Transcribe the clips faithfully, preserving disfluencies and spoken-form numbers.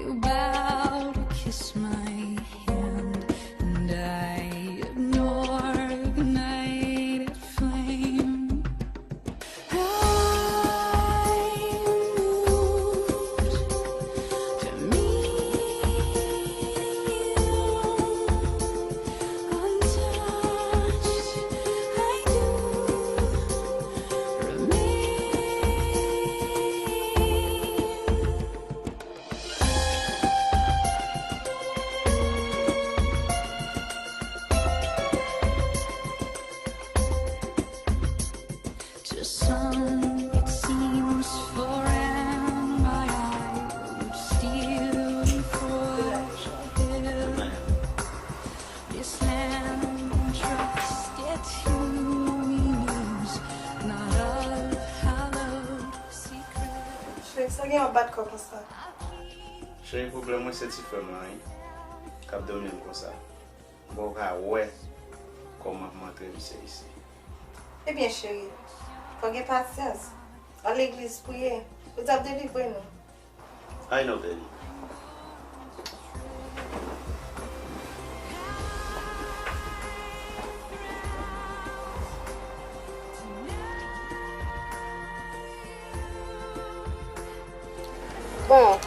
Bow to kiss my hand, and I ignore the ignited flame. I moved to meet you. Untouched, I do remain. To some it seems foreign, but I would steal you for a thrill. This land trust yet to renews, not a hollow secret. Cheri, sa gen yon bat kò konsa? Cheri, pwoblèm mwen se ti frè m lan wi, k ap domine m konsa. M poko ka wè kòman m antre misye isi. Ebyen, cheri, fò gen pasyans. Al legliz, priye. Bondye ap delivre nou. I know, baby. Bon,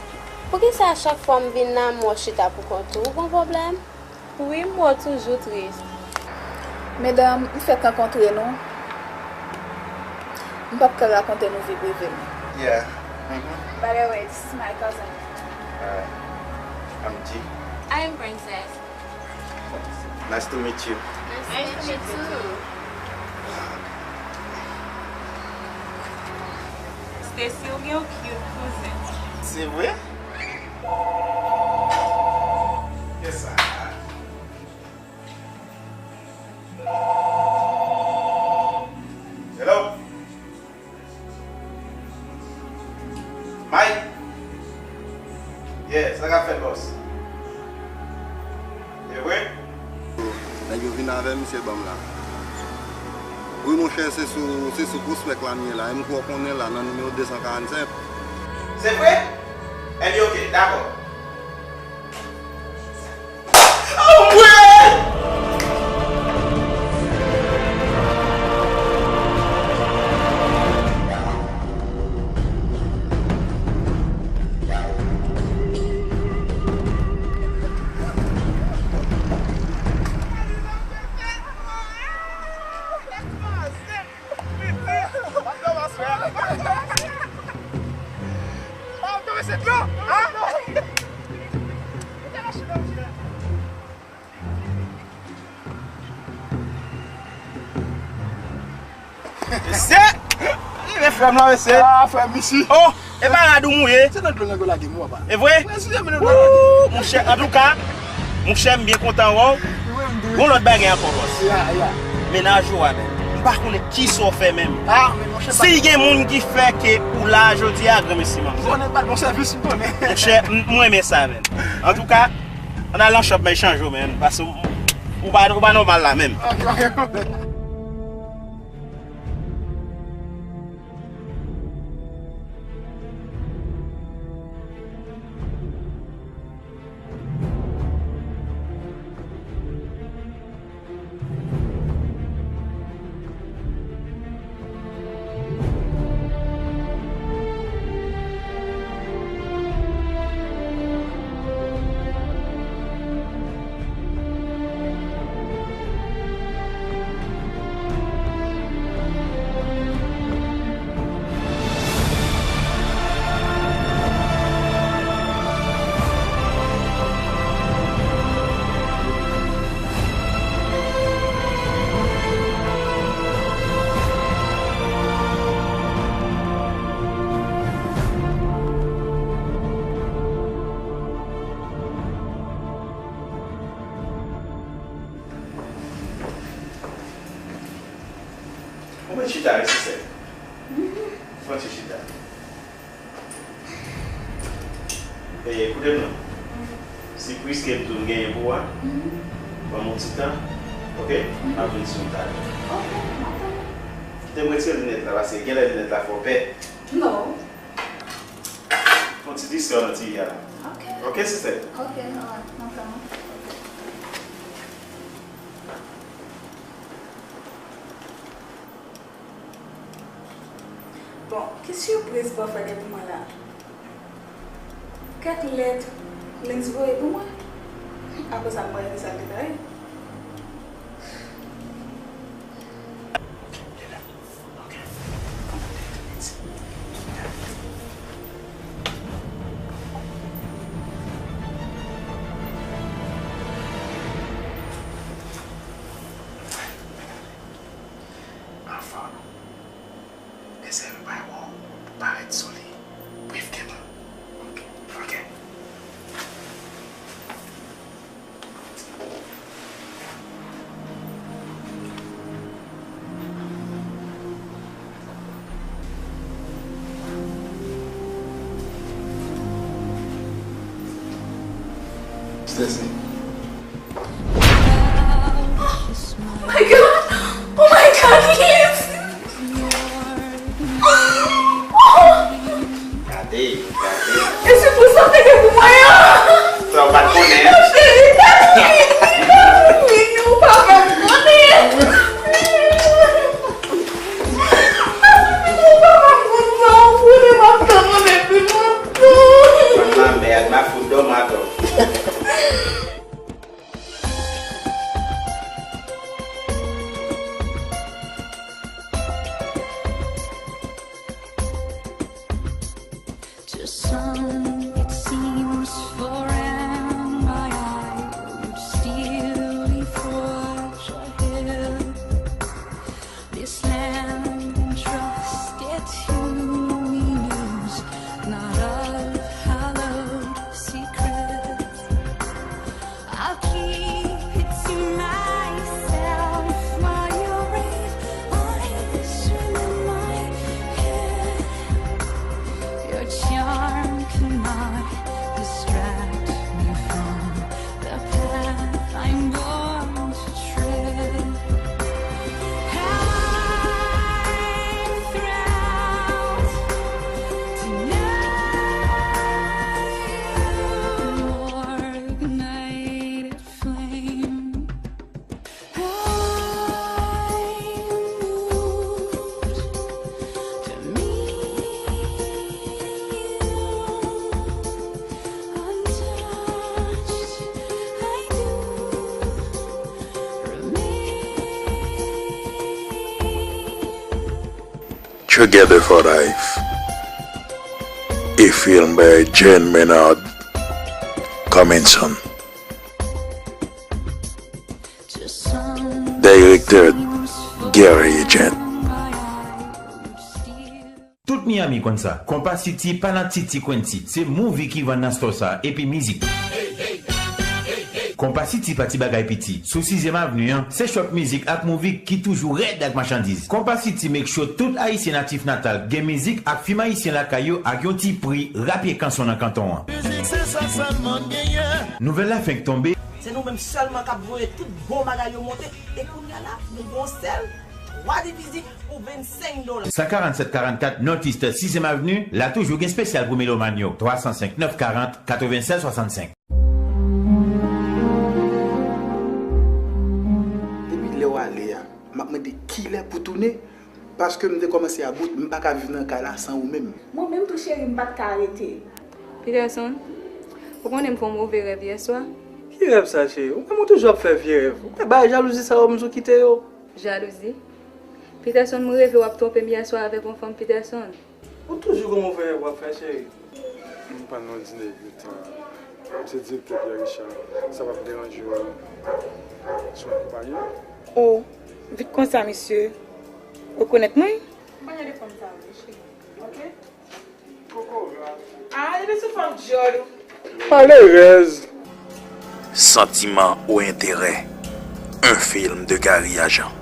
poukisa chak fwa m vin la, m wè w chita pou kont ou? Ou gon pwoblèm? Wi, m wè w toujou tris. Medam, m fèk rankontre nou. M p ap ka rakonte nou vi prive m. Yeah. Mm-hmm. By the way, this is my cousin. Hi. I'm G. I'm Princess. Nice to meet you. Nice to meet you too. Stacy, ou gen yon cute kouzen. Se vre? Yes, sir. Hello? Mike? Yeah, sa k ap fèt, boss? E vre? Nèg yo vin avè misye ban m la. Wi, monchè, se sou, se sou Prospect la m ye la. E m kwè w konnen la, nan nimewo de san karannsenk. Se vre? Ebyen, oke, dakò. Mesye! Li men frè m lan, mesye. Ah, frè m isi. Oh, e pa rad ou mouye. Se nan dlo nèg yo lage m, papa. E vre? Wouh, monchè, antouka, monchè, m byen kontan wè w. Gon lòt bagay ankò, bòs. Mennaj ou a menm. M pa konnen kisa w fè menm. Ah, men monchè, si gen moun ki fè ke ou la jodi a, granmesi manzè. M konnen, pa bon sèvis, m konnen. Monchè, m, m renmen sa, menm. Antouka, ann al nan shop, men chanje w, menm. Paske ou, ou pa, ou pa nòmal la, menm. Ok, ok. Ou mèt chita, wi, sisè. Fon ti chita. E, koute m non. Sipriz ke m di w m genyen pou ou a, ban m yon ti tan, oke? M ap vin sou ou talè. Oke, m ap tann ou. Kite m retire linèt la, paske genlè linèt la fè w pè. Non. Fon ti distrè w nan ti vi a la. Oke. Ok, sister. Ok, alright, no problem. Bon, ki sipriz bòfrè gen pou mwen la? Kèk lèt Lens voye pou mwen. Apre sa, m pral di sa l te bay. Anfòm. Eseye m pa wè w parèt sou li. Bref, gentan. Ok. Ok. Stacy. Oh my God! Oh my God, Liz! Gade, gade. E sipriz sa te gen pou mwen an! Sa w pa t konnen, an? Cheri, pa vin, pa vin, ou pa fè m konnen! Ou pa fè m konn sa, ou konnen m ap tann ou depi lontan. Manman mèd, m a fout dòmi atò. To some it seems foreign, my eye would steal before your head. This land entrusted to me knows not of hallowed secrets. I'll keep it to myself while your brave eyes swim in my head. Your charm cannot distract me from the path I'm born to tread. I'm thrilled to know your ignited flame. I moved to meet you. Untouched, I do remain. Together for Life, a film by Jane Maynard, coming soon. Directed Gary Agent. Tout Miami konn sa. Konpa City pa nan Titi Quincy. Se movie ki vann nan store sa, epi mizik. Konpa City pa ti bagay piti. Sou sizyèm avni an, se shop mizik ak movie ki toujou rèd ak machandiz. Konpa City make sure tout Ayisyen natif natal gen mizik ak fim ayisyen lakay yo ak yon ti pri rapye kanson nan kanton an. Mizik se sa sèlman n genyen. Nouvèl la fenk tonbe. Se nou menm sèlman k ap voye tout bon bagay yo monte. E kounye a la, nou gen yon sèl twa divizi pou vennsenk dola. San karannsèt karannkat North East sizyèm avni, la toujou gen spesyal pou melomàn yo. Twa san senk nèf karant katrevennsèz swasannsenk. Depi lè w ale a, m ap mande kilè pou tounen. Paske m te kòmanse about, m pa ka viv nan kay la san ou menm. Mwen menm tou cheri, m pa t ka rete. Peterson, ou konnen m fè yon move rèv yèswa? Ki rèv sa, cheri? Ou menm ou toujou ap fè vye rèv. Ou kwè bagay jalouzi sa yo m sou kite yo? Jalouzi? Peterson, m reve w ap twonpe m yèswa avèk yon fanm, Peterson. Ou toujou gon move rèv w ap fè, cheri. M pral nan dine uit an. M se direktè Pierre Richard. Sa p ap deranje w si w ap konpanye m? O, vit konsa, mesye. Ou rekonèt mwen? M pa gade fanm sa vre, cheri. Ok? Koko. Ah, epi sou fanm dyòl ou. Malerèz. Sentiment ou intérêt, un film de Gary Agent.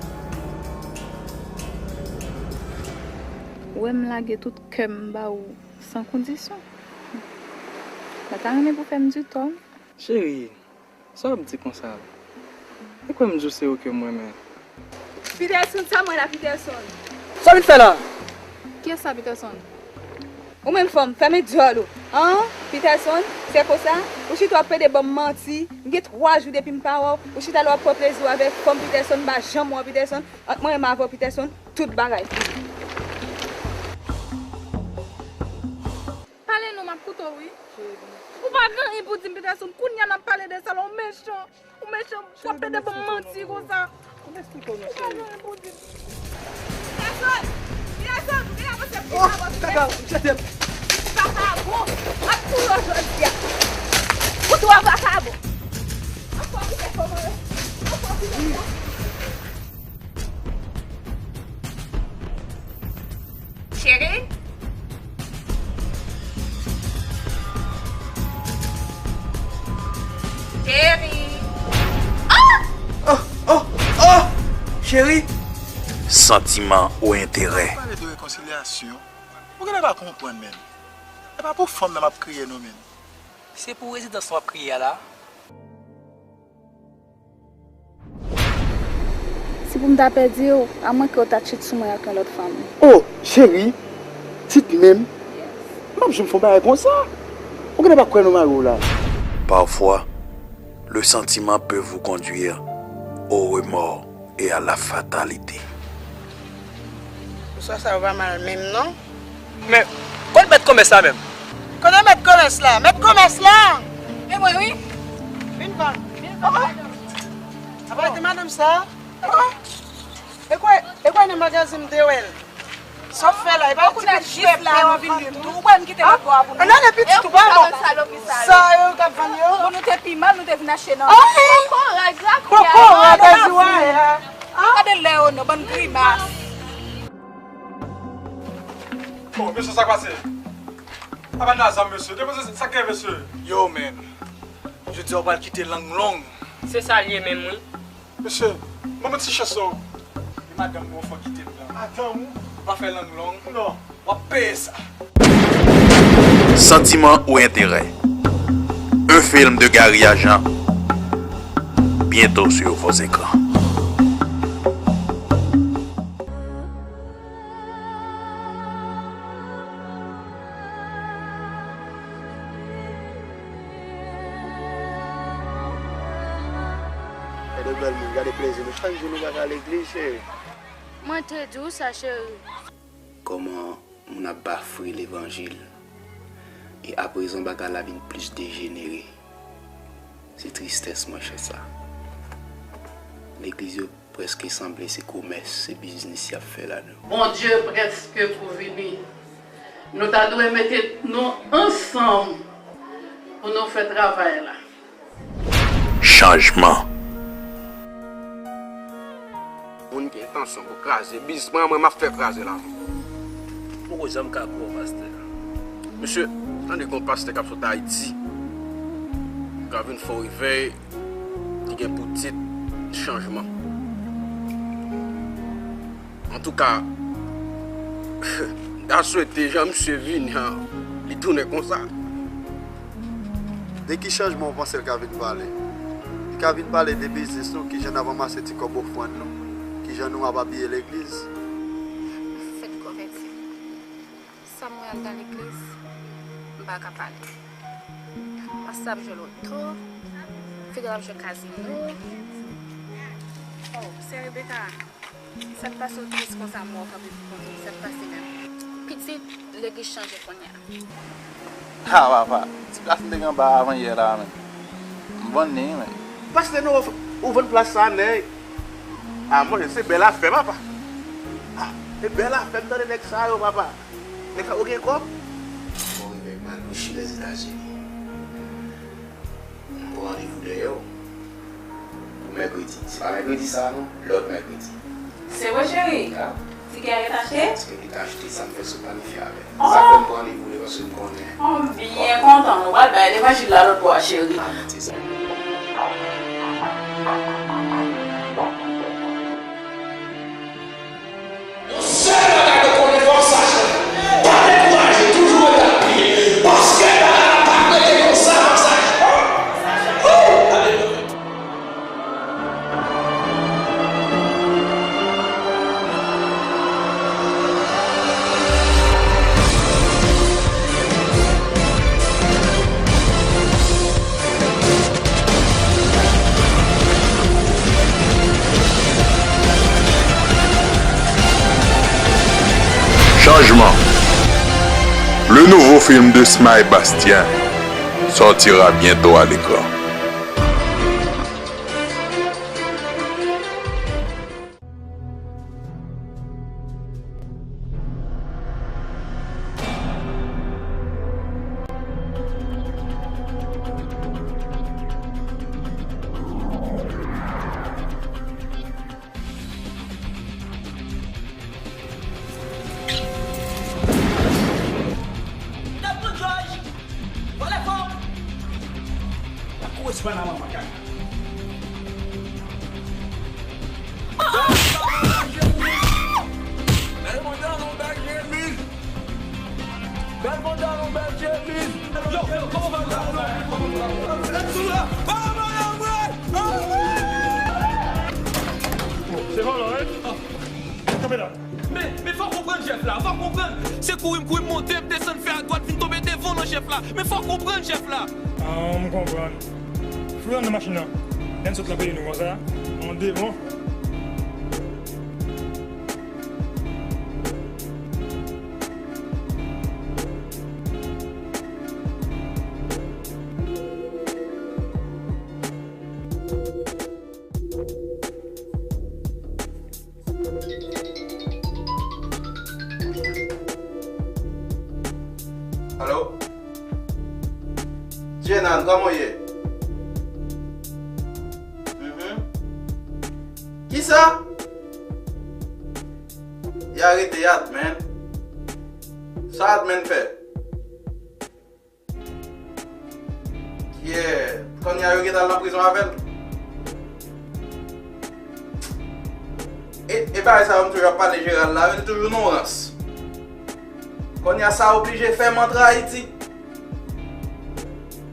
Ou wè m lage tout kè m ba ou san kondisyon. Mwen ta renmen pou fè m di tò. Cheri, sa w ap di konsa? Ou kwè m di w se ou ke m renmen? Peterson, sa m wè la, Peterson? Sa w vin fè la? Kiyès sa, Peterson? Ou menm fanm, fèmen dyòl ou. An, Peterson, se konsa? Ou chita w ap pede ban m manti. M gen twa jou depi m pa wè w. Ou chita la w ap pran plezi w avèk fanm Peterson, m pa janm wè w Peterson. Ant mwen menm avè w Peterson, tout bagay fini. Pale non, m ap koute w wi. Ou pa gen anyen pou di m Peterson, kounye a n ap pale de sa la, w mechan. Ou mechan, w ap pede ban m manti konsa. Ou pa gen anyen pou di m. Peterson! Peterson! Ou genlè panse m fin avè w, Peterson. Kaka, jete m. Vakabon! M ap touye w jodi a. Ou twa vakabon! Ankò ou kite kòman yo? Ankò ou kite kòman? Cheri? Cheri? Ah! Oh, oh, oh! Cheri! Santiman ou enterè. Pale de rekonsilyasyon. Ou genlè pa konprann menm. E pa pou fanm nan m ap kriye non menm. Se pou rezidans w ap kriye a la. Si pou m ta pèdi w, amwenke w ta tchit sou mwen ak yon lòt fanm. Oh, cheri, tit menm? M p ap janm fè yon bagay konsa. Ou genlè pa kwè nan mari w la. Parfois, le sentiment peut vous conduire au remords et à la fatalité. Oswa sa yo pa mal menm non. Men, kote mèt komès la menm? Kote mèt komès la? Mèt komès la! E mwen wi. Vin vann. Vin vann. Apa te madanm sa? Oh. E kwè, e kwè nan magazin m te wè l. Sa w fè la, e pa yon ti pitit pèp la w ap vann tou. Ou kwè m kite lòt bò a pou nou? Ann ale pitit ou pa bon. Sa yo k ap vann yo. Bon, nou te pi mal, nou te vin achte nan. Kokorat, grapiya. Kokorat, a ziwa ya. Gade lè yo non, bann grimas. Bon, mesye, sa k pase? Apa n a zam, mesye? Depoze sa k gen, mesye. Yo, man. Jodi a w pral kite lang long. Se sa l ye menm, wi. Mesye, ban mwen ti chans non. E madanm mwen fò kite m nan. Madanm ou? Ou pa fè lang long. Non. W ap peye sa. Sentiment ou intérêt. Un film de Gary Agent. Bientôt sur vos écrans. Gade bèl moun, gade plezi nou. Chak jou nou pa ka legliz, cheri. Mwen te di w sa, cheri. Kòman moun ap bafwe levanjil, e aprezan bagay la vin plis dejenere. Se tristès, monchè, sa. Legliz yo prèske sanble se komès, se biznis y ap fè ladan. Bondye prèske pou vini. Nou ta dwe mete nou ansanm pou nou fè travay la. Chanjman. Moun gen entansyon pou kraze biznis mwen, mwen m ap fè kraze la. Poko janm ka kwè w, pastè. Mesye, tande gen yon pastè k ap sot Ayiti, k ap vin fè yon revèy ki gen pou tit chanjman. Antouka, m ta swete jan misye vini an, li tounen konsa. De ki chanjman w panse l ka vin pale? Li ka vin pale de biznis nou, kijan n ap ranmase ti kòb ofrann nou, kijan nou ap abiye legliz. Fèk konvèti. Sa m wè anndan legliz, m pa ka pale. Pastè ap jwe loto, fidèl ap jwe kazino. Oh, sè Rebecca, sa k pase w tris konsa, m wè w kanpe pou kont ou, sa k pase menm? Pitit, legliz chanje kounye a. Ha, papa, ti plas m te gen anba a avan yè la, menm. M vann li, wi, men. Pastè, non, ou, ou vann plas sa, nèg. Ah, monchè, se bèl afè, papa. Ah, se bèl afè, m tande nèg sa yo, papa. Nèg sa yo gen kòb. Bon, Rebecca, m al bouchi Lèzetazini. M pran randevou dèyè w pou mèkredi. Se pa mèkredi sa a non, lòt mèkredi. Se vre, cheri? Tikè a ret achte? Tikè ret achte, sa m fè sou planifye avè l. Sa fè m pran randevou li paske m konnen. Oh, m byen kontan. Nou pral bay levanjil la lòt bò a, cheri. Se sa. Yon sèl bagay mwen konnen, fò w sache. Pa dekouraje, toujou rete ap priye. Paske bagay la p ap rete konsa, m ap sache. Woo! Alelouya. Nouveau film de Smaï Bastien sortira bientôt à l'écran. N ap pran Jòj! Vòlè fò! N ap kouri sou Panama, makak! Bèl pantalon, bèl chemiz! Bèl pantalon, bèl chemiz! Yo, yo, kòman w fè? Se vòlò, wi! Kanpe la. Men, men fò w konprann, chèf la, fò w konprann. Se kouri m kouri m monte, m desann fè adwat, vin tonbe devan w nan chèf la. Men fò w konprann, chèf la. Ah, m konprann. Fout ann nan machin nan. Lè n sot nan peyi nou konsa, an devan. Alo? Jenan, kòman w ye? Mhm. Kisa? Y arete Admin. Sa Admin fè? Yeah. Kounye a yo gentan al nan prizon avè l. E, e bagay sa yo m toujou ap pale Jeral la, li toujou nan rans. Kounye a sa oblije fè m antre Ayiti.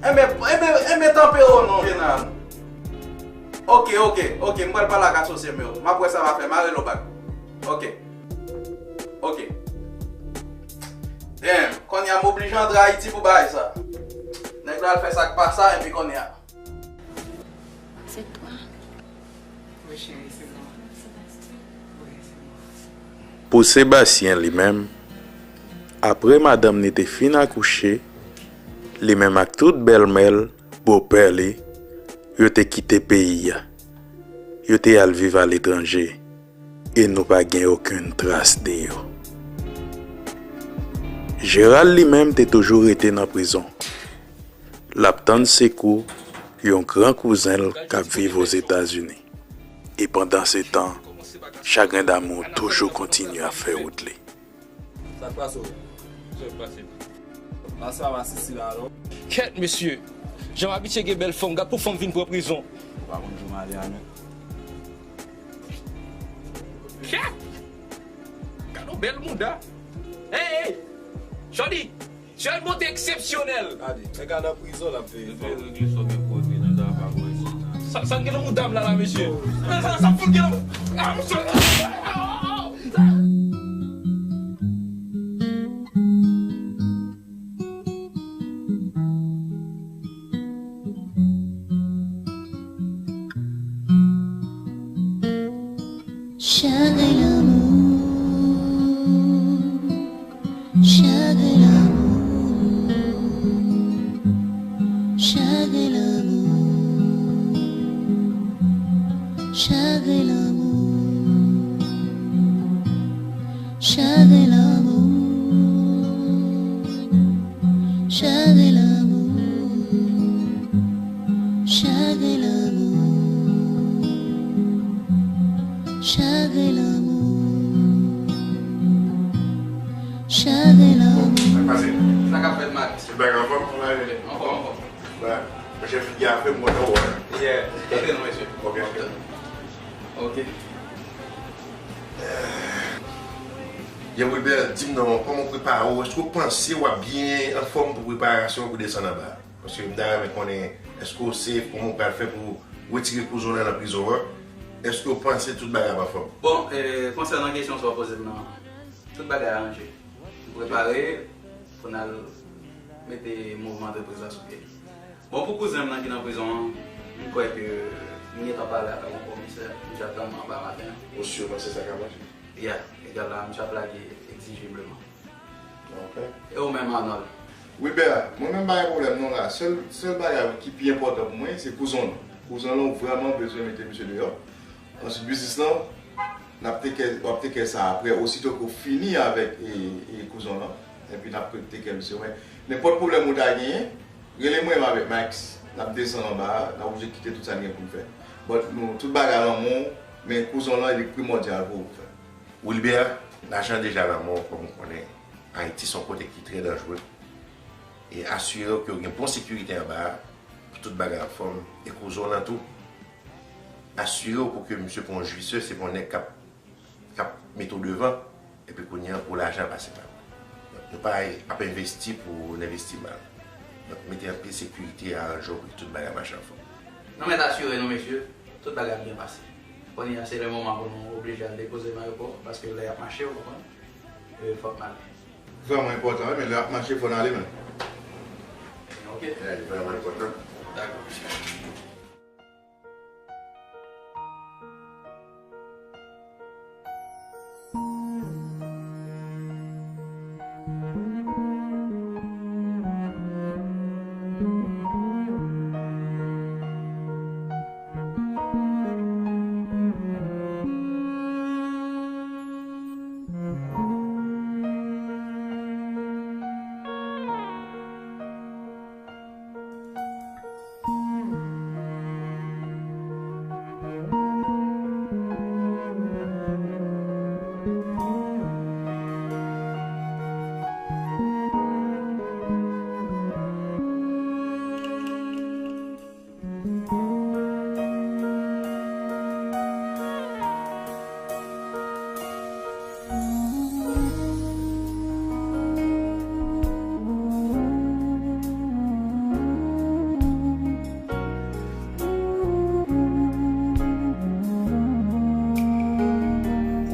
Enben, enben, enben tanpere w non, Jenan. Oke, oke, oke, m pral pale ak asosye m yo. M ap wè sa m a fè, m a rele w bak. Oke. Oke. Damn, kounye a m oblije antre Ayiti pou bagay sa. Nèg la al fè sa k pa sa, epi kounye a. C'est toi. Oui, chérie, c'est moi. Oui, c'est moi. Pou Sebastien li menm, apre madanm li te fin akouche, li menm ak tout bèlmè l, bopè li, yo te kite peyi a. Yo te al viv aletranje. E nou pa gen okenn tras de yo. Jeral li menm te toujou rete nan prizon. L ap tann sekou yon gran kouzen l k ap viv Ozetazini. E pandansetan, chagren damou toujou kontinye ap fè wout li. Sa k pase w? Sa k pase? Pase pa pase sila non. Kèt mesye! Jan m abitye gen bèl fanm, gad pou fanm vin pran prizon. Ou pa konn jan m ale a non. Kèt! Gad yon bèl mouda! Hey, hey! Jodi! Se yon monte eksepsyonèl! Gade, nèg la nan prizon, l ap veye fanm. Yo te regle sa w gen pou regle nan dal pa pou isi. Sa, sa gen nan mouda m la, la, mesye? Sa, sa, sa fout gen nan mou-, ah, mesye! Chagrin l'amour, chagrin l'amour, chagrin l'amour, chagrin l'amour. Chagrin l'amour, chagrin l'amour, chagrin l'amour, chagrin l'amour, chagrin l'amour. Sa k ap fèt, Max? Se bagay anfòm? Anfòm, anfòm. Ba, monchè, figi a fre, m kontan wè w. Yeah, tande non, mesye. Ok, ok. Ok. Ye Wilbert, di m non, kòman w prepare w? Èske w panse w ap byen anfòm pou preparasyon pou desann anba a? Paske m ta renmen konnen, èske w safe, kòman w pral fè pou retire kouzon w nan prizon an? Èske w panse tout bagay ap anfòm? Bon, eh, konsènan kesyon sa w poze m nan, tout bagay aranje. M prepare pou n al mete mouvman antrepriz la sou pye. Bon, pou kouzen m nan ki nan prizon an, m kwè ke m gentan pale avèk yon komisè, m t ap tann anba maten an. Ou si w panse sa ka mache? Yeah, egal la, m t ap lage egzijibleman. Ok. E ou menm, Arnold? Wilbert, mwen menm pa gen pwoblèm non la. Sèl, sèl bagay ki pi enpòtan pou mwen, se kouzon lan. Kouzon lan, ou vrèman bezwen mete misye deyò. Answit, biznis lan, n ap take care, w ap take care sa apre, osito ke w fini avèk e, e kouzon lan. Epi n ap take care misye. Men nenpòt pwoblèm ou ta genyen, rele mwen avèk Max. N ap desann anba a, n ap oblije kite tout sa n gen pou n fè. But nou, tout bagay lan men w, men kouzon lan, li primòdyal pou ou fè. Wilbert, lajan deja nan men w, kòm ou konnen, Ayiti se yon kote ki trè danjere. E asire w ke w gen bon sekirite anba a, pou tout bagay anfòm. E kouzon lan tou, asire w pou ke misye pa yon jwisè, se pa yon nèg k ap, k ap mete w devan, epi kounye a pou lajan pase mal. Donk, nou pa ap envesti pou n envesti mal. Donk, mete anpil sekirite, aranje w pou tout bagay mache anfòm. Nou mèt asire nou, mesye, tout bagay ap byen pase. Kounye a, se lè moman pou nou oblije al depoze m ayewopò, paske lè y ap mache, w konprann, e, fòk m ale. Vrèman enpòtan, wi, men lè y ap mache, fò n ale, men. Ok. Vrèman enpòtan. Dakò, mesye.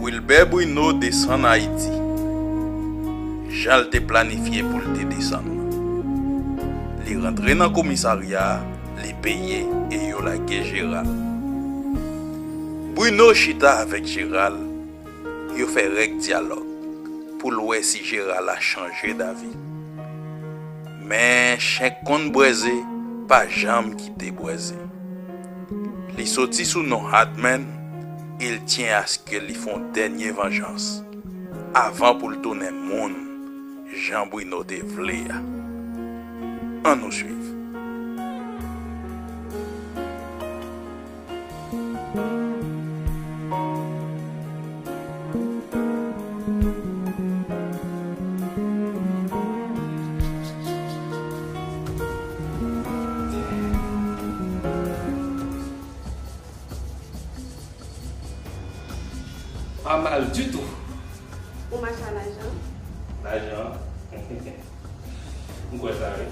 Wilbert Bruno desann Ayiti, jan l te planifye pou l te desann. Li rantre nan komisarya a, li peye e yo lage Jeral. Bruno chita avèk Jeral, yo fè règ dyalòg pou l wè si Jeral la chanje davi. Men chen k konn bwèze pa janm kite bwèze. Li soti sou non Hardman e l tyen aske li fè yon dènye vanjans avan pou l tounen moun jan Bruno te vle a. Ann nou swiv. Pa mal ditou. Ou mache a lajan? Lajan? M kwè sa, wi.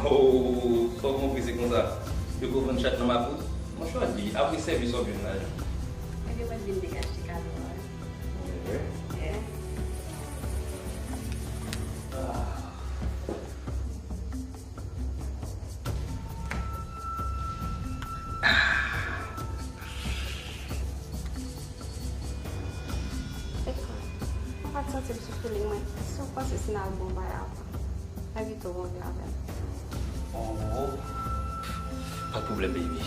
Oh, sa w konpri se konsa. Yo ko vann chat nan Makout? Monchè, di, apre sèvis w ap jwenn lajan. Mwen te konn vin degaje kado a. Wi. Yeah. Ah. Mwen pa t santi m sou feeling mwen. Si w panse si n al bon bay avan, evite w ronde avè m. Oh, pa t pwoblèm, baby.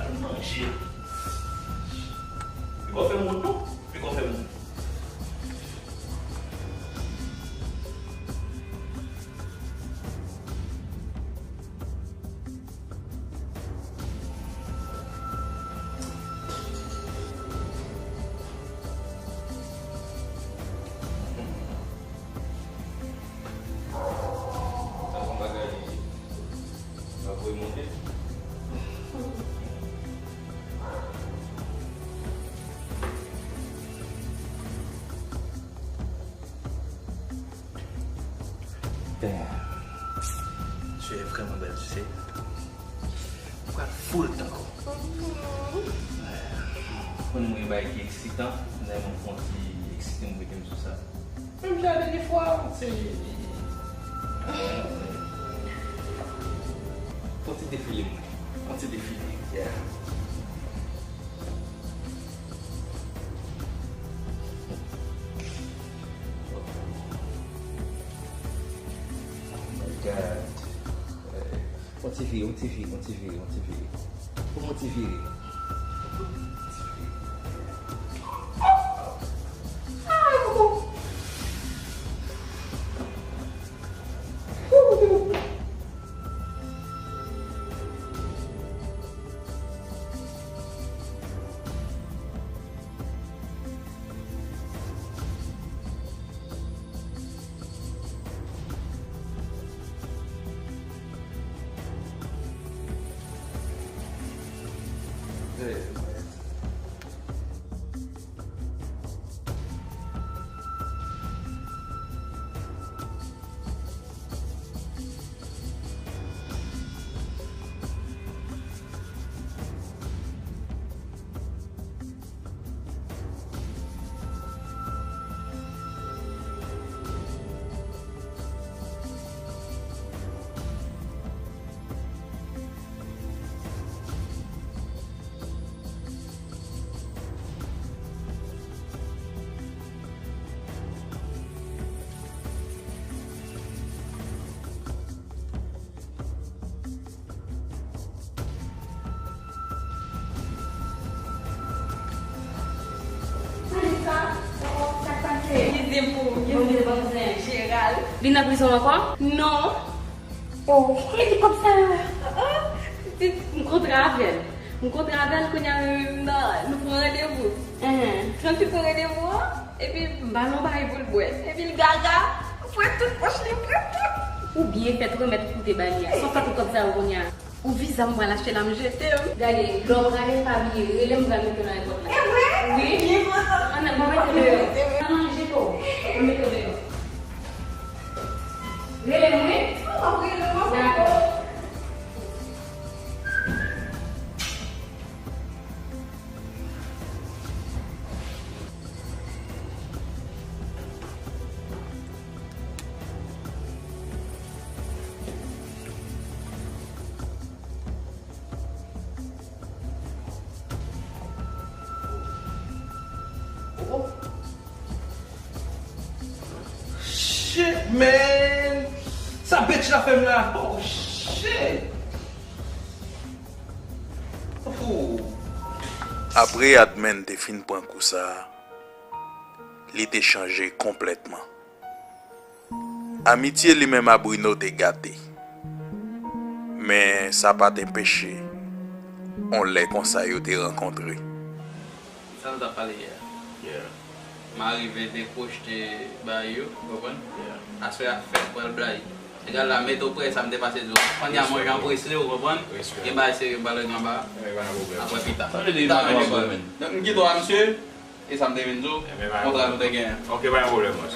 Al manje. Piko fè m wont non. Piko fè m wont. Sa se yon bagay, bagay monte. Boul tankou. Konn mwen bagay ki eksitan, lè mwen fon ti eksite m mete m sou sa. Menm jan dènye fwa, se fon ti defile mwen. Fon ti defile, yeah. Oh my God. Yon ti vire, yon ti vire, yon ti vire, yon ti vire. Yon ti vire. Sa k pase? Kizim pou, kizim pou Jeral. Li nan prizon ankò? Non. Oh, e ki kòb sa? Ah, ah. M kontre avè l. M kontre avè l, kounye a, nou pran randevou. Enhen. Lè m fin pran randevou an, epi m ba l yon bagay pou l bwè. Epi l gaga, m fouye tout pòch li, m pran tout. Ou byen fèt remèt koute ba li a. Sa w fè pou kòb sa yo kounye a? Ou viza m pral achte la, m jete m. Gade, lè w prale, pa bliye, rele m, m pral mete w nan ayewopò la. E vre? Wi. Byen kontan. Ann, mwen mete w deyò. Ann, ann, jete w. Mwen mete w deyò. Rele m, wi. Ou p ap rele m, mwen. Dakò. Oh. Shit, man! Sa bitch la fè m la! Oh, shit! Oh. Apre Adman te fin pran kou sa a, li te chanje konplètman. Amitye li menm a Bruno te gate. Men sa pa t enpeche yon lè konsa yo te rankontre. Sa nou t ap pale yè a. Yeah. M arive dekwochte bagay yo, ou konprann? Yeah. Aswè a fèt, pral blayi. Egal la, mete w prè, sa m te pase di w. Kounye a mwen jan prese, ou konprann? Respè. Gen bagay serye m pral regle anba a. Anben, pa nan pwoblèm. Apre pita. Sa vle di m pa nan pwoblèm. Donk, m kite w a misye. E sa m te vin di w, kontra nou te genyen. Ok, pa gen pwoblèm, bòs.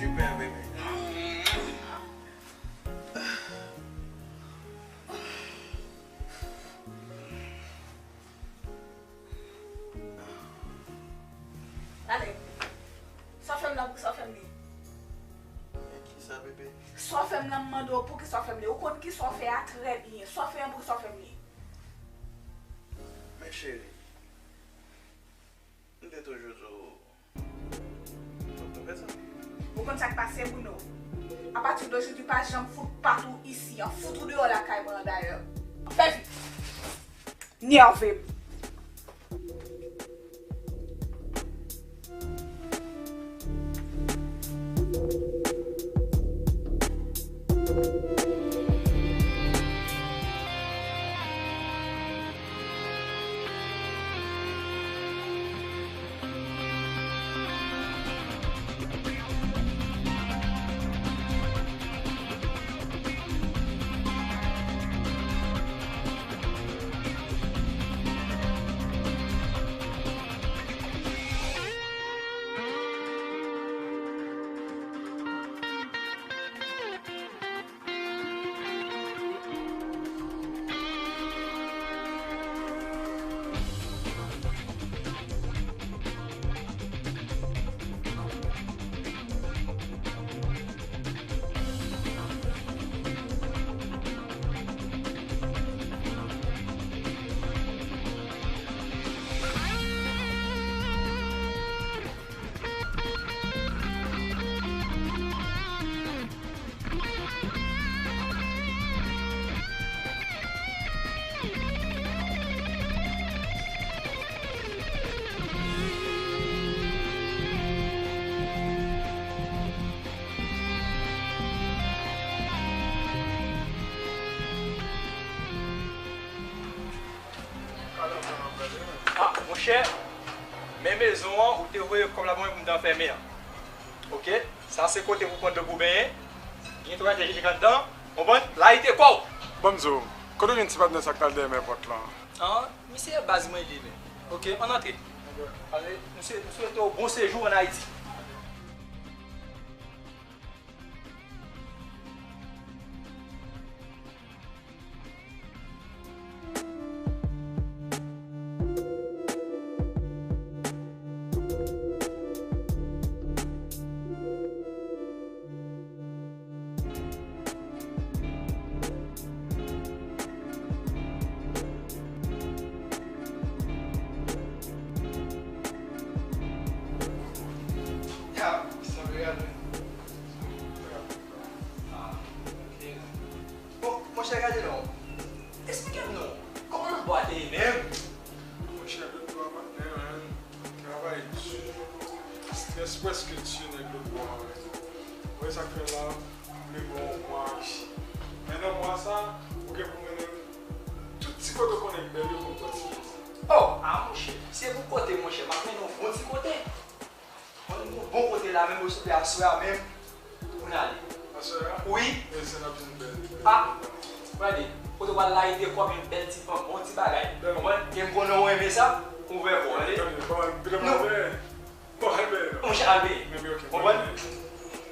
Super, bébé. Talè. Sa w fè m nan, poukisa w fè m li? Men kisa, bebe? Sa w fè m nan, m mande w poukisa w fè m li. Ou konn kisa w fè a trè byen. Sa w fè an, poukisa w fè m li? Men cheri, m te toujou di w, fòk nou fè sa. Ou konn sa k pase, Bruno? Apati de jodi, pa janm fout pat ou isi an. Fout ou deyò lakay mwen an dayè. Fè vit. Nève m. Chè, men mezon an, ou te voye kòb la ban mwen pou m t anfèmen an. Oke? Sa se kote pou pran dlo pou benyen. Gen twa tè jijik anndan. Konprann? Layite kò w! Ban m di w, kote w jwenn ti patnè sa k t al dèyè men pòt lan? An, misye baz mwen li menm. Oke, ann antre. Ale, misye, m swete w bon sejou ann Ayiti. Bon, monchè, gade non. Esplike m non. Kòman lòt bò a te ye menm? Monchè, lòt bò a pa t byen menm. Travay di. Estrès prèske tiye nèg lòt bò a menm. Ou wè sa k fè la, m vle ba w yon mwa isi. Men nan mwa sa, ou gen pou mennen m tout ti kote w konnen k bèl yo pou m pran ti plis. Oh, a monchè, se pou kote monchè, m ap mennen w bon ti kote. Mwen, nou bon kote la menm, yo souple aswè a menm, pou n ale. Aswè a? Wi. E se n ap vin bèl. A, gade, kote w al la, ede kòb yon bèl ti fanm, bon ti bagay. Konprann? E m konnen w renmen sa, ouvè kò w, ale. Tande, bon, tande, bon, al bèl. Monchè, al bèl. Konprann?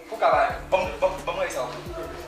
Pou ka bagay. Ban m, ban m, ban m rele sa. Ok.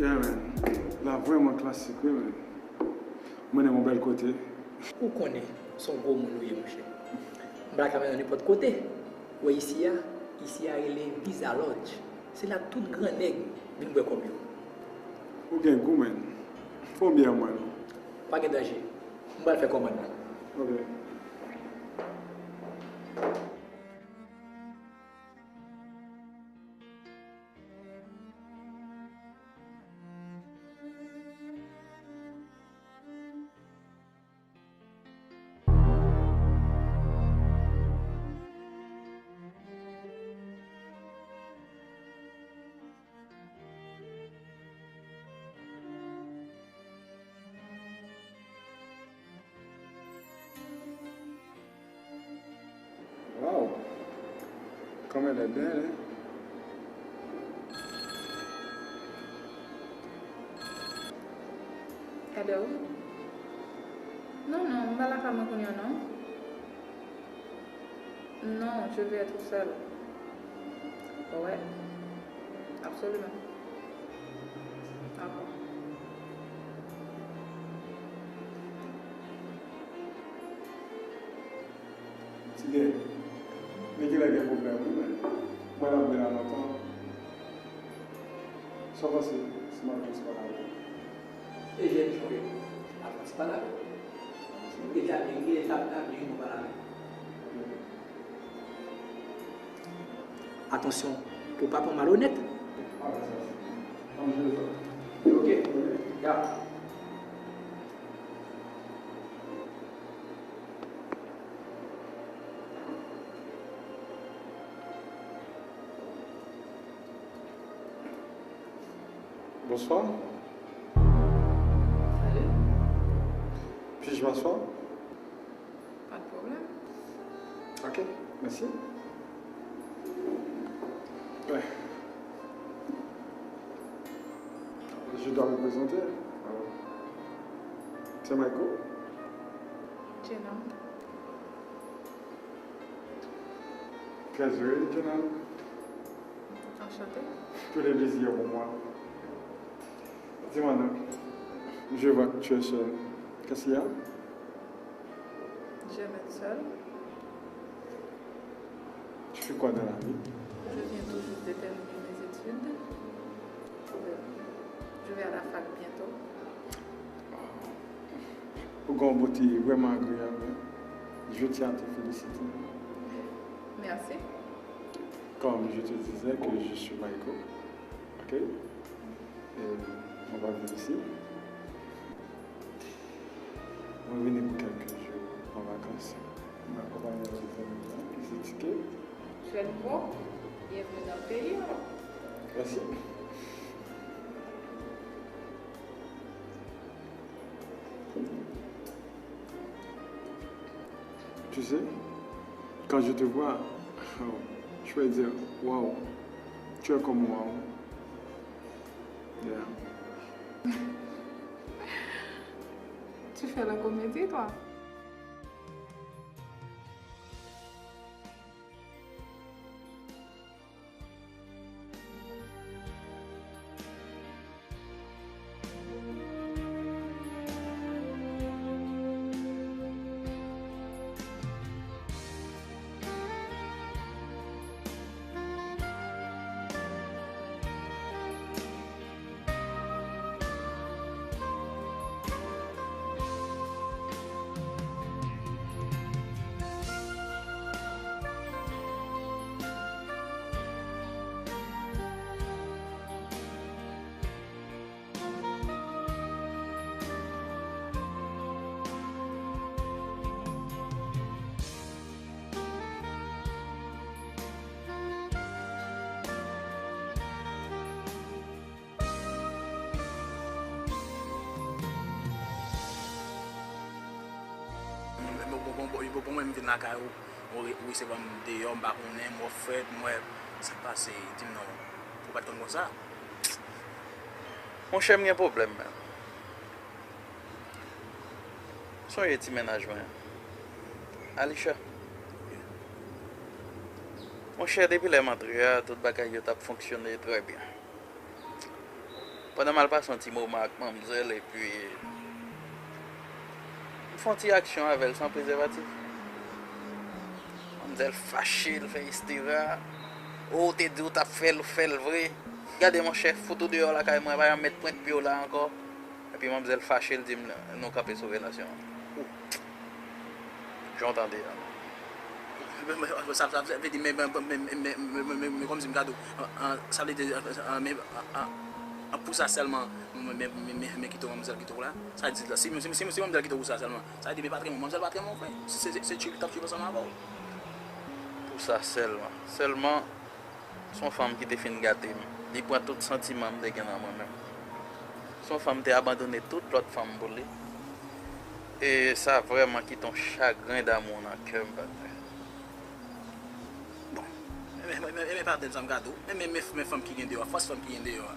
Yeah, man. La vrèman klasik, wi, man. Mwen nan yon bèl kote. Ou konnen, se yon gwo moun ou ye, monchè. M pa ka mennen w nenpòt kote. Ou wè isi a? Isi a rele Visa Lodge. Se la tout gran nèg vin bwè kòb yo. Ou gen gou, man. Fè yon byè mwen, non. Pa gen danje. M pral fè kòmann nan. Ok. Wow! Kòman lè bèl, hein? Hello? Non, non, m pa lakay mwen kounye a, non. Non, je vais être seule. Ouais. Absolument. D'accord. Ti gè, men genlè gen pwoblèm wi, men mwen la mwen la lontan. Sa w panse si m ap fè ti pale avè w? E jèn jan w ye, ap fè ti pale avè w. Si nou te dja byen, genlè l t ap ta byen nou pale avè w. Atansyon pou w pa pran malonèt. Ok, ya. Bonsoir. Salut. Puis-je m'asseoir? Pas de problème. Ok, merci. Ouais. Je dois me présenter. Alors, c'est Michael. Jenna. Très heureux, jeune homme. Enchanté. Tout le plaisir pour moi. Dis-moi donc, je vois que tu es seul. Qu'est-ce qu'il y a? J'aime être seule. Tu fais quoi dans la vie? Je viens tout juste de terminer mes études. Je vais à la fac bientôt. Ou gen yon bote vrèman agreyab, wi. Je tiens à te féliciter. Merci. Comme je te disais que je suis Michael, ok? Et on va venir ici. Mwen vini pou kèlke jou an vakans. Mwen akonpanye avèk zanmi mwen ki se Tike. Tu es nouveau? Bienvenue dans le pays, alors. Merci. Tu sais, quand je te vois, je vais dire, waouh, tu es comme waouh. Yeah. Tu fais la comédie, toi? Bon, bon, bon, bon, bon, mwen m vin lakay ou, ou re- ou resevwa m deyò, m pa konnen, m wè frèt, m wè sa k pase, di m non, ou pa t konn konsa. Monchè, m gen pwoblèm, menm. Sonje ti mennaj mwen an. Alisha. Monchè, depi lè m antre a, tout bagay yo t ap fonksyone trè byen. Pandan m al pase yon ti moman ak manmzèl, epi m fè yon ti aksyon avè l san prezèvatif. Manmzèl fache, l fè istera. O, ou te di w t ap fè l, ou fè l vre. Gade, monchè, fout ou deyò lakay mwen, pa janm met pwent pye w la ankò. Epi manmzèl fache, l di m, nou kanpe sou relasyon an. Ou. Jan w tande a. Sa, sa vle di, men, men, men, men, men, men, men, men, kòmsi m ka di w, an, an, sa vle di, an, an, men, an, an, an, pou sa sèlman, men, men, men, men, men kite w, manmzèl kite w la. Sa di la, si, si, si, si manmzèl kite w pou sa sèlman, sa vle di, men pa t renmen w, manmzèl pa t renmen w vre. Se, se, se, se tchwi li t ap tchwi ansanm avè w. Pou sa sèlman. Sèlman, se yon fanm ki te fin gate m. Li pran tout santiman m te gen nan mwen menm. Se yon fanm te abandone tout lòt fanm pou li. E sa vrèman kite yon chagren damou nan kè m, patnè. Bon. Men, men, men, men, men pa tèl sa m ka di w. Men, men, men, men fanm ki gen deyò a, fòs fanm ki gen deyò a.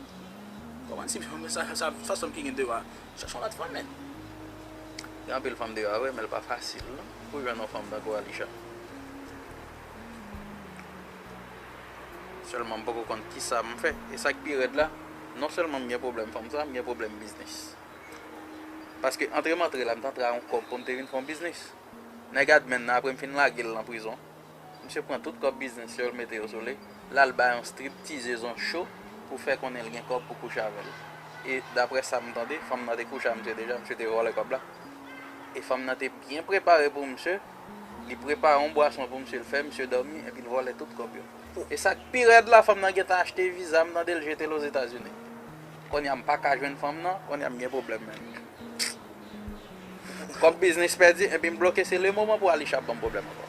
Konprann si sa, sa, fòs fanm ki gen deyò a. Chèche yon lòt fanm, men. Gen anpil fanm deyò a vre, men l pa fasil non, pou jwenn yon fanm tankou Alisha. Sèlman m poko konn kisa m fè. E sa k pi rèd la, non sèlman m gen pwoblèm fanm sa, m gen pwoblèm biznis. Paske antre m antre la, m t antre a yon kòb pou m te vin fè yon biznis. Nèg admin nan, apre m fin lage l nan prizon, misye pran tout kòb biznis yo, l mete yo sou li. L al bay yon striptizez, yon cho, pou fè konnen l gen kòb pou kouche avè l. E daprè sa m tande, fanm nan te kouche ak misye deja, misye te vòlè kòb la. E fanm nan te byen prepare pou misye, li prepare yon bwason pou misye, l fè misye dòmi, epi l vòlè tout kòb yo. E sa k pi rèd la, fanm nan gentan achte viza, m tande l jete l Ozetazini. Kounye a m pa ka jwenn fanm nan, kounye a m gen pwoblèm menm. Kòb biznis pèdi, epi m bloke, se le moman pou Alisha ap ban m pwoblèm ankò.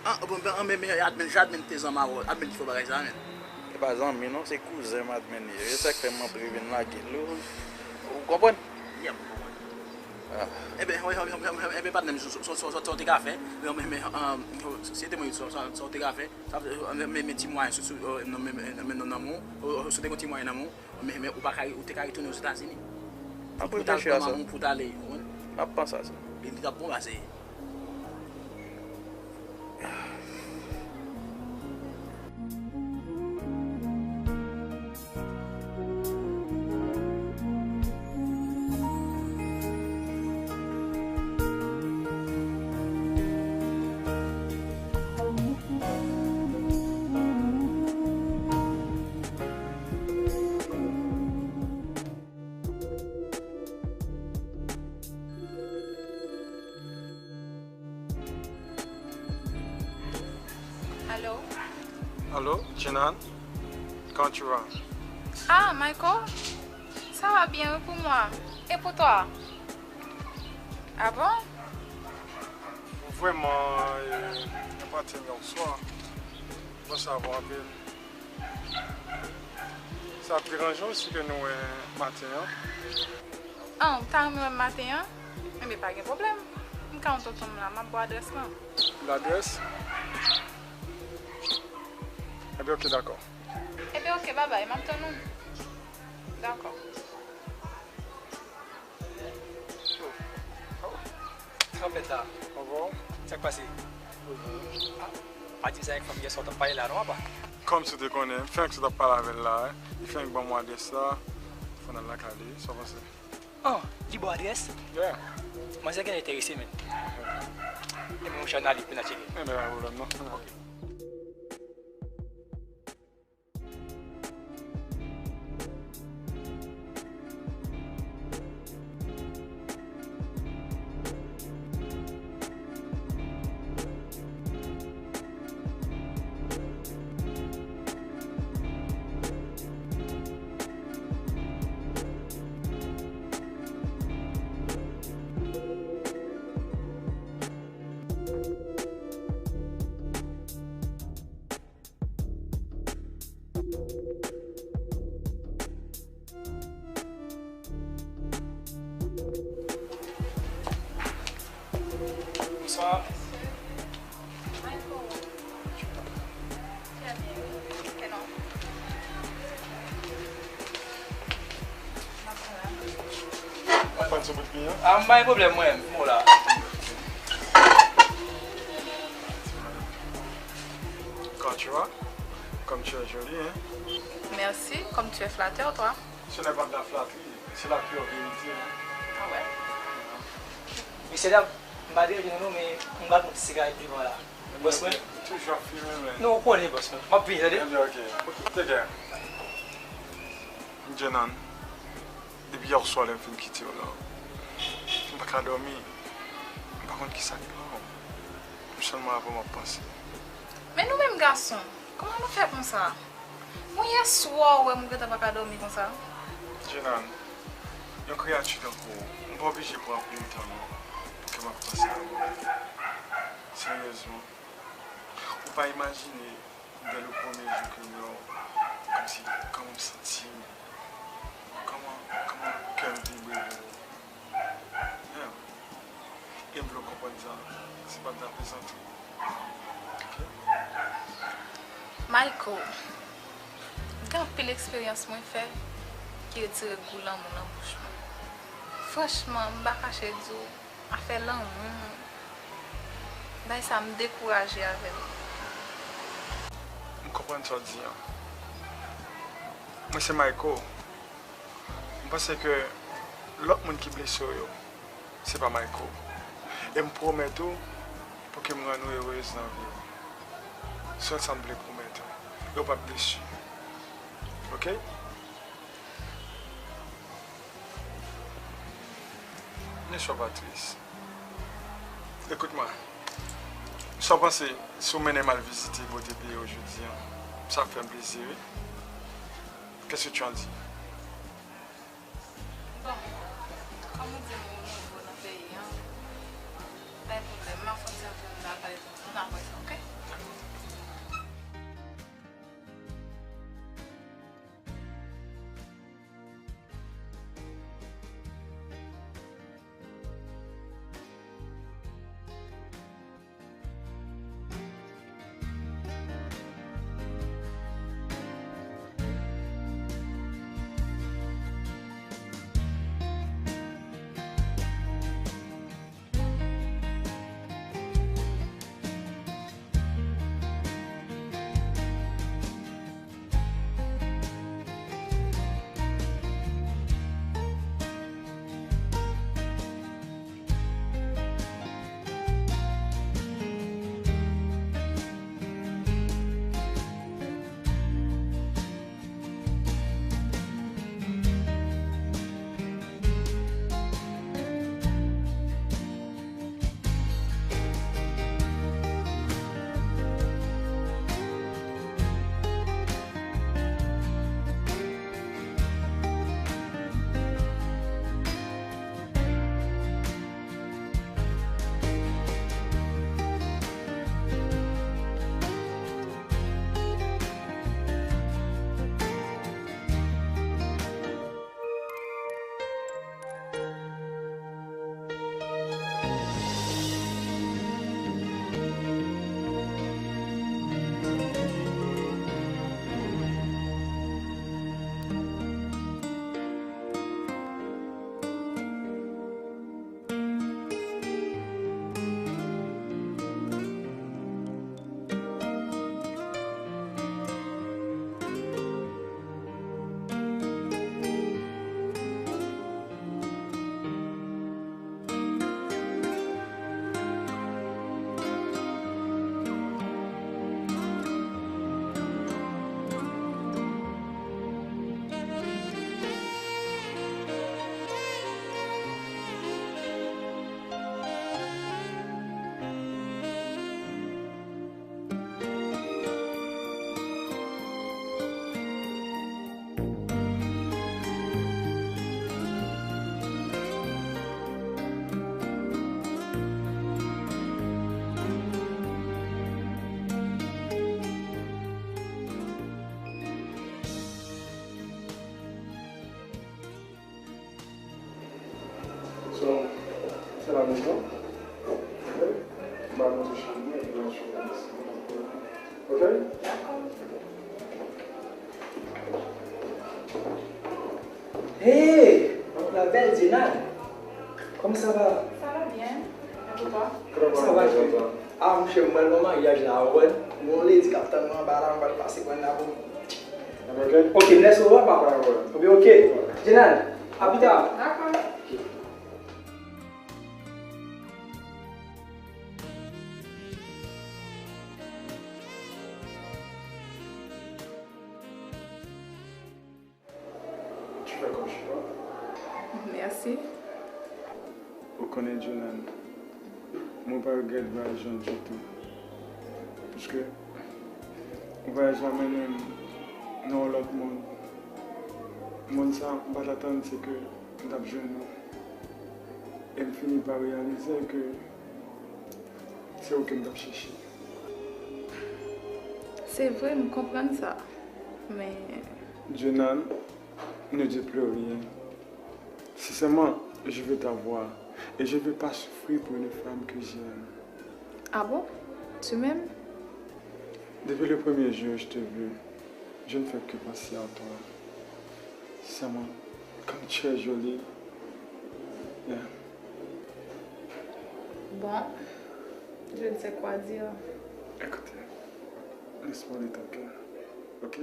An, bon, ben, an, men, men, admin, admin te zanmi avè w, admin ki fè bagay sa, men. E pa zanmi non, se kouzen m admin ye. E sa k fè m antre vin lage l. Ou, ou konprann? Yeah, m konprann. Ah. Eben, wi, wi, wi, wi, eben, patnè m, sa, sa, sa, sa, sa w te ka fè, men, men, men, an, si te mwen, sa, sa, sa w te ka fè, sa, men, men ti mwayen sou, sou, nan, men, men, men, nan, nan men w, si w te gen ti mwayen nan men w, men, men ou pa ka, ou te ka retounen Ozetazini. M ap reflechi a sa. Pou w t ale, ou konprann? M ap panse a sa. Li, li t ap bon pase. Allô? Allô, Jenan? Comment tu vas? Ah, Michael? Ça va bien, oui, pour moi. Et pour toi? Ah bon? Vrèman, e, mwen pati yè swa. Mwen sa avè w anpil. Sa ap deranje w si ke nou wè maten an? An, ou ta renmen wè m maten an? Enben, pa gen pwoblèm. M ka yon tonton m la, m ap ba w adrès lan. Ladrès? Enben, oke, dakò. Enben, oke, babay, m ap tann ou. Dakò. Tranpèt la. Sa k pase? Ah, pa di m sa avèk fanm yè swa w t ap pale la non, apa? Kòmsi w te konnen, m fenk sot ap pale avè l la, wi. Li fenk ban mwen adrès la. Fò n al lakay li, sa w panse? Oh, li ba w adrès? Yeah. Manzè genlè enterese, men. Enben, monchè, n ale, pou n al tcheke. Enben, pa gen pwoblèm, non. Ok. Bonswa. Ou konn sou bout mi an? Ah, m pa gen pwoblèm, mwen, m bon la. Quand tu vois, comme tu es jolie, hein? Merci, comme tu es flatteur, toi. Ce n'est pas de la flatterie, c'est la pure vérité, hein. Ah ouais? Mesye dam, m pa deranje nou non, men m pral pran ti sigarèt devan la. Bòs mwen. Toujou ap fimen, men. Non, ou konnen, bòs mwen. M ap vini, tande? Ebyen, ok. Take care. Jenan, depi yè swa lè m fin kite w la, m pa ka dòmi. M pa konn kisa k pran m. M sèlman avè w m ap panse. Men nou menm gason, kòman nou fè konsa? Bon, yè swa ou wè m, ou gentan pa ka dòmi konsa. Jenan, yon kreyati tankou w, m pa oblije pran anpil tan non, pou ke m ap panse avè w. Seryezman, ou pa imajine, dè le premye jou ke m wè w, kòmsi, kòman m santi m, kòman, kòman kè m vibre pou ou. Yeah. E m vle w konprann sa, se pa t de la plezantri. Ok? Michael, gen anpil eksperyans mwen fè ki retire gou lanmou nan bouch mwen. Franchman, m pa kache di w, afè lanmou, bagay sa, m dekouraje avè l. M konprann sa w di an. Mwen se Michael. M panse ke lòt moun ki blese w yo, se pa Michael. E m pwomèt ou pou ke m rann ou erez nan vi w. Sèl sa m vle pwomèt ou. E w p ap desi. Ok? Ne sois pas triste. Écoute-moi. Sa w panse si w mennen m al vizite bote peyi w jodi an? Sa ap fè m plezi, wi. Qu'est-ce que tu en dis? Bon, kòm ou di m ou nouvo nan peyi an, pa gen pwoblèm, m ap fè yon ti antre nan lakay ou, nou apre sa, ok? Dakò. Hey, la belle Jenal, comment ça va? Ça va bien. Et pour toi? Ça va, ça va. Ah, monchè, mwen nan maryaj la, ou wè. Gon ledi k ap tann mwen anba la, mwen pral pase pran la pou. Ok, m lèse ou, papa. Oubyen ok. Jenal, à plus tard. Dakò. Tu fais comme chez toi. Merci. Ou konnen, Jenal, mwen pa regrèt vwayaj lan ditou. Paske vwayaj la mennen m nan yon lòt mond. Mond sa, m pa t atann se ke m t ap jwenn ou. E m fini pa reyalize ke se ou ke m t ap chèche. Se vre, m konprann sa. Men Jenal, ne dis plus rien. Sincèrement, je veux t'avoir et je veux pas souffrir pour une femme que j'aime. Ah bon? Tu m'aimes? Depuis le premier jour où je t'ai vu, je ne fais que penser à toi. Sincèrement, comme tu es jolie. Yeah. Bon, je ne sais quoi dire. Écoute, laisse-moi aller ton cœur, ok?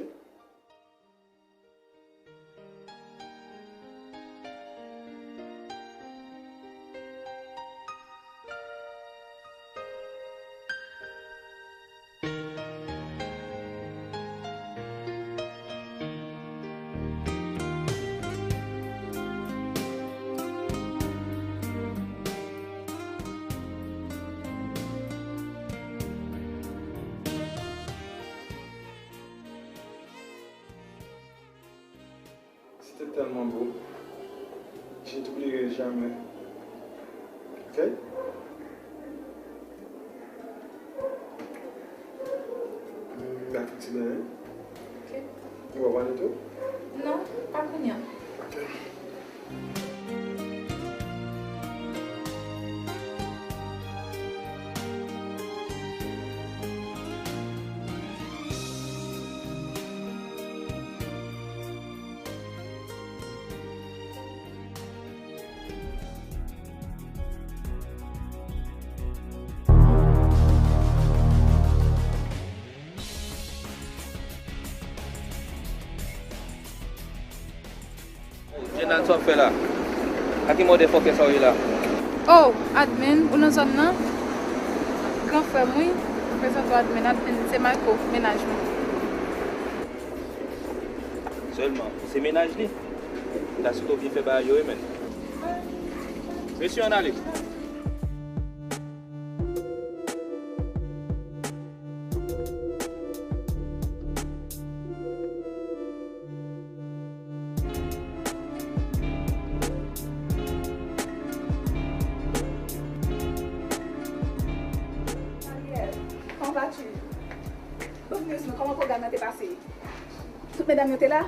C'était tellement beau. Je t'oublierai jamais. Ok? Mersi, Daniel. Ok. Ou va pale tou? Non, pa kounye a. Ok. Jenan, sa w ap fè la? A ki mòdè fòkè sa w ye la? Oh, admin, ou nan zòn nan? Gran frè m, wi. Prezante w admin, admin, se Marco, mennaj mwen. Sèlman, se mennaj li? M ta swete w byen fè bagay yo, wi, menn. Mesye, ann ale. Daniel, comment vas-tu? Ban m news nou, kòman pwogram nan te pase? Tout medam yo te la?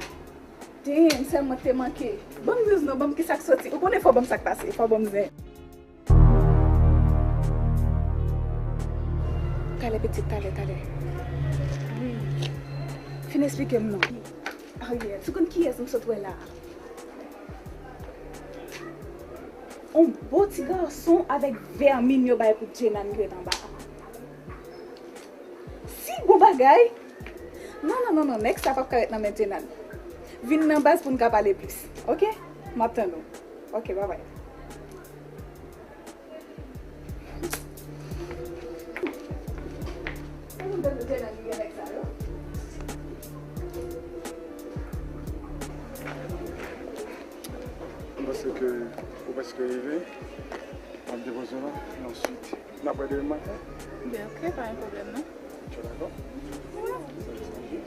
Damn, sèl mwen k te manke. Ban m news nou, ban m kisa k soti. Ou konnen fò w ban m sa k pase, fò w ban m zen. Talè pitit, talè, talè. Wi. Fin eksplike m non. Ariel, ou konn kiyès m sot wè la a? On bo ti gason avèk vèmin yo bay pou Jenan ki ret anba a. Si gon bagay. Non, non, non, non, nèg sa p ap ka ret nan men Jenan. Vin nan baz pou n ka pale plis. Ok? M ap tann ou. Ok, babay. M panse ke ou prèske rive. M ap depoze w la, e answit n ap wè demen maten. Ben, ok, pa gen pwoblèm, non. Tu es d'accord? Wi.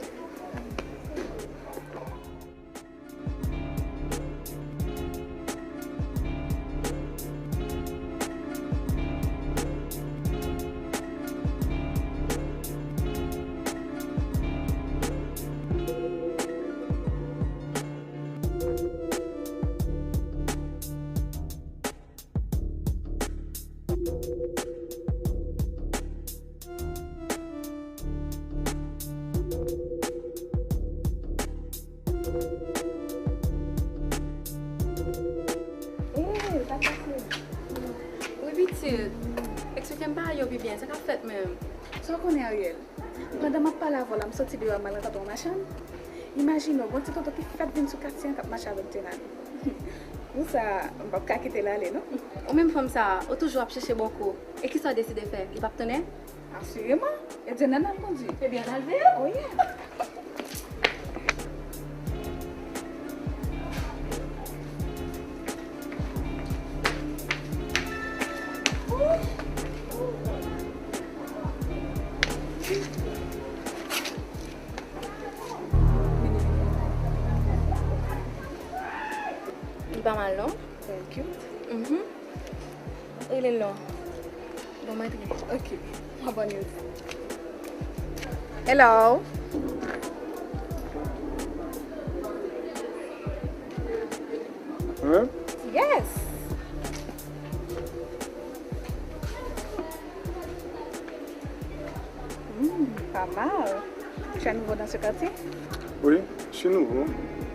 Tit, eksplike m bagay yo pi byen, sa k ap fèt menm? Sa w konnen, Ariel? Pandan m ap pale avè w la, m soti deyò a, m al rankontre yon machann. Imajine w, gon ti tonton ki fèk vin sou katye an k ap mache avèk Jenad. Pou sa, m p ap ka kite l ale, non. Ou menm fanm sa a, ou toujou ap chèche bon kou. E kisa w deside fè? Li p ap tounen? Asireman. E Jenad n ap kondui. Ebyen, n al veye l. Oh, yeah. Li pa mal, non? Very cute. Mhm. Rele l non. Bon, m antre. Ok. Mwen abòne. Hello. Hein? Yes. Hmm, pas mal. Tu es nouveau dans ce quartier? Oui, je suis nouveau.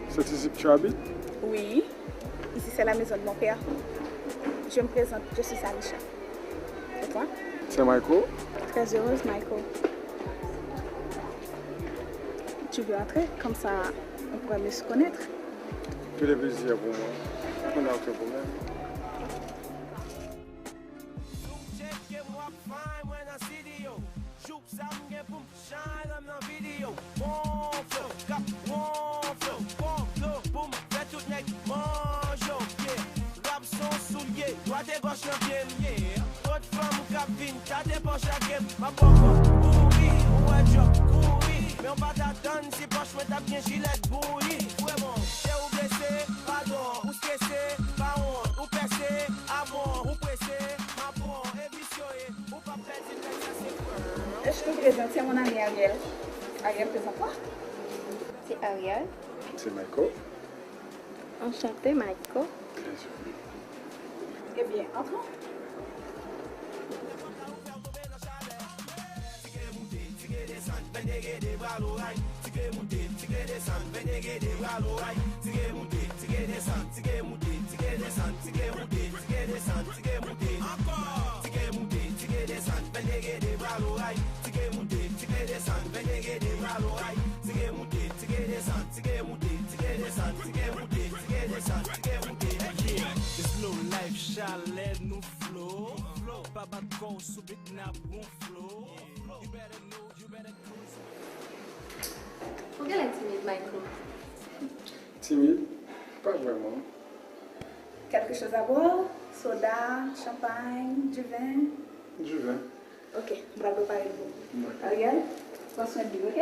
C'est ici que tu habites? Oui. Ici, c'est la maison de mon père. Je me présente, je suis Salisha. Et toi? C'est Michael. Très heureuse, Michael. Tu veux entrer? Comme ça, on pourra mieux se connaître. Tout le plaisir pour moi. On n'a aucun problème. Sa m gen pou m chay lè m nan videyo. Bon flow, k ap wonfle, bon flow pou m fè tout nèg manje w, yeah. Rap se yon soulye, dwat e gòch nan pye m, yeah. Kot fanm k ap vin tate pòch lage m, m ap bò kò, kouri, ou wè djòb, kouri. Men w pa t atann si pòch mwen t ap gen jilèt bouyi. Ou remon, se ou blese, padon, ou strese, pa wont, ou pèse, abon, ou prese, m ap won, e visyo ye. Ou p ap pèdi nèg sa se prank. Je te présente, c'est mon ami Ariel. Ariel, présente-toi. C'est Ariel. C'est Michael. Enchanté, Michael. Très heureux. Eh bien, entrons. Slow life, chalè nou flow. Pa bat kò w sou beat, n ap gon flow. You better know, you better close. Ou genlè timid, Michael. Timid? Pa vrèman. Quelque chose à boire? Soda, champagne, du vin? Du vin. Ok, m pral prepare l pou ou. Ariel, pran swen de li, ok?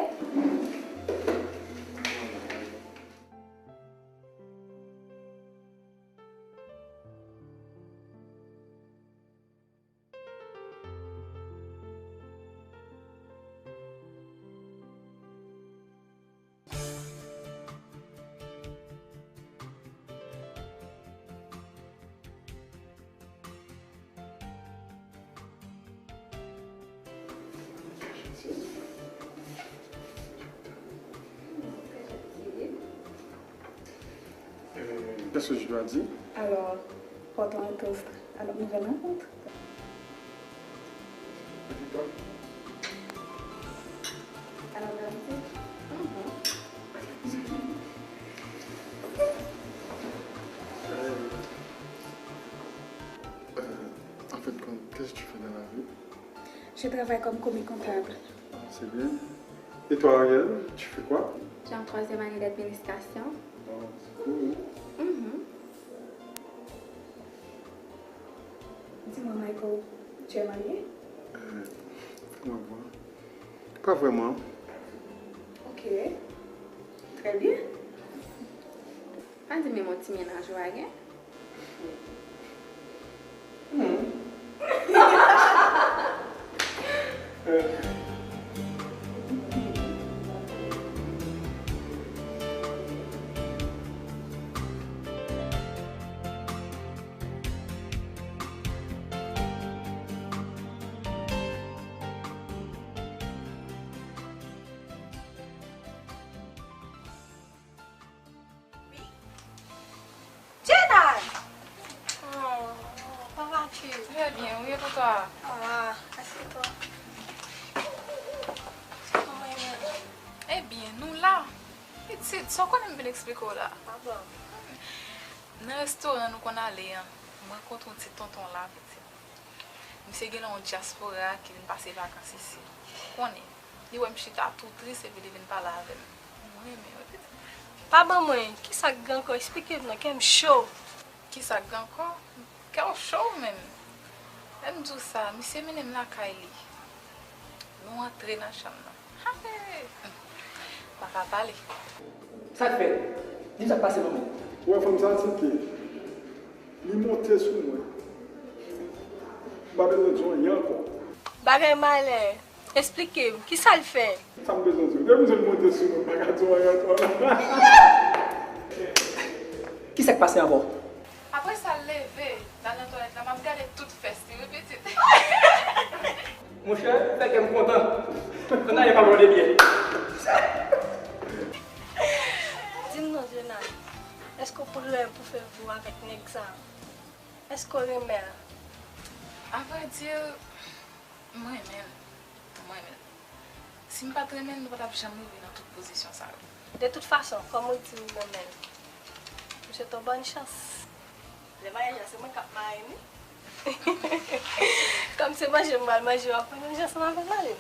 Euh, qu'est-ce que je dois dire? Alors, portons un toast à notre nouvelle rencontre. Alors, merci. Euh, en fait, qu'est-ce que tu fais dans la vie? Je travaille comme commis comptable. Ah, c'est bien. Et toi, Ariel, tu fais quoi? Je suis en troisième année d'administration. Oh, c'est cool. Mhm. Dis-moi, Michael, tu es marié? Euh, fais-moi voir. Pas vraiment. Ok. Très bien. Pa di men yon ti mennaj ou a gen. Wi. Jenna! Oh, kòman vas-tu? Très bien, oui. Pou twa. Ah, asyetwa. Kòman e menm? Ebyen, nou la. Pitit, sa w konnen m vin eksplike w la. Ah bon? Nan restoran nou konn ale an, m rankontre yon ti tonton la, pitit. Misye gen yon dyaspora ki vin pase vakans isi. Ou konnen, li wè m chita tou tris epi li vin pale avè m. Mwen renmen wi, pitit. Pa ban mwen, kisa k gen ankò? Eksplike m non, kè m cho. Kisa k gen ankò? Kè w cho ou menm? Lè m di w sa, misye mennen m lakay li. Nou antre nan chanm nan. Hey! M pa ka pale. Sa k fèt? Di m sa k pase non men. Ou wè fanm sa tike. Li monte sou mwen. M pa bezwen di w anyen ankò. Bagay malè. Esplike m, kisa l fè? Sa m bezwen di w? Depi m jwenn monte sou mwen, m pa ka di w anyen ankò. Kisa k pase ankò? Apre sa, l leve, l al nan twalèt la, m ap gade tout fès li, wi, pitit. Monchè, fè kè m kontan. Ann ale pa pale de byen. Di m non, Jonah, èske w pran lè pou fè vi w avèk nèg sa? Èske w renmen l? Avrèdi, mwen renmen l. Mwen renmen l. Si m pa t renmen l, nou pa t ap janm rive nan tout pozisyon sa yo. De tout fason, kòm ou di m renmen l, m swete w bòn chans. Lè maryaj la, se mwen k ap mare m wi. Kòm se manje m pral manje, w ap pran manje ansanm avè m ale.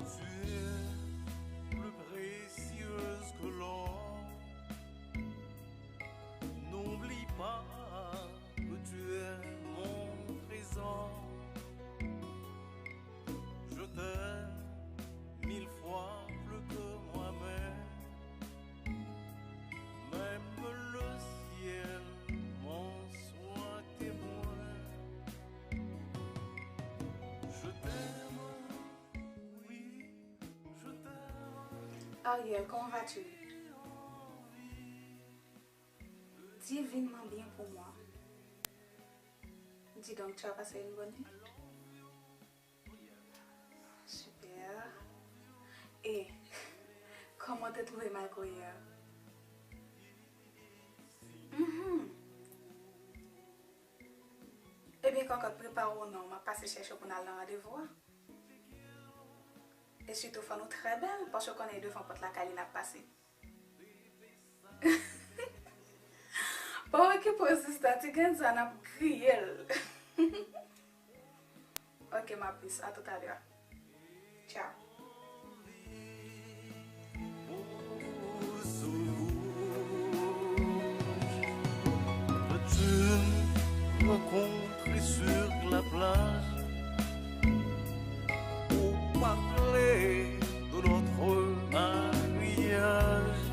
Tu es plus précieuse que l'or. N'oublie pas que tu es mon trésor. Je t'aime mille fois plus que moi-même. Même le ciel m'en soit témoin. Je t'aime, oui, je t'aime. Ariel, comment vas-tu? Divinement bien pour moi. Dis donc, tu as passé une bonne nuit? Super. E kòman w te twouve Michael yè? Mhm. Ebyen, kòkòt, prepare w non, m ap pase chèche w pou n al nan randevou a. E sitou, fò nou trè bèl, paske w konnen e devan pòt lakay li n ap pase. Pa okipe w, sista, ti grenn sa n ap griye l. Ok, ma puce, à tout à l'heure. Ciao. Une rencontre sur la plage pour parler de notre mariage,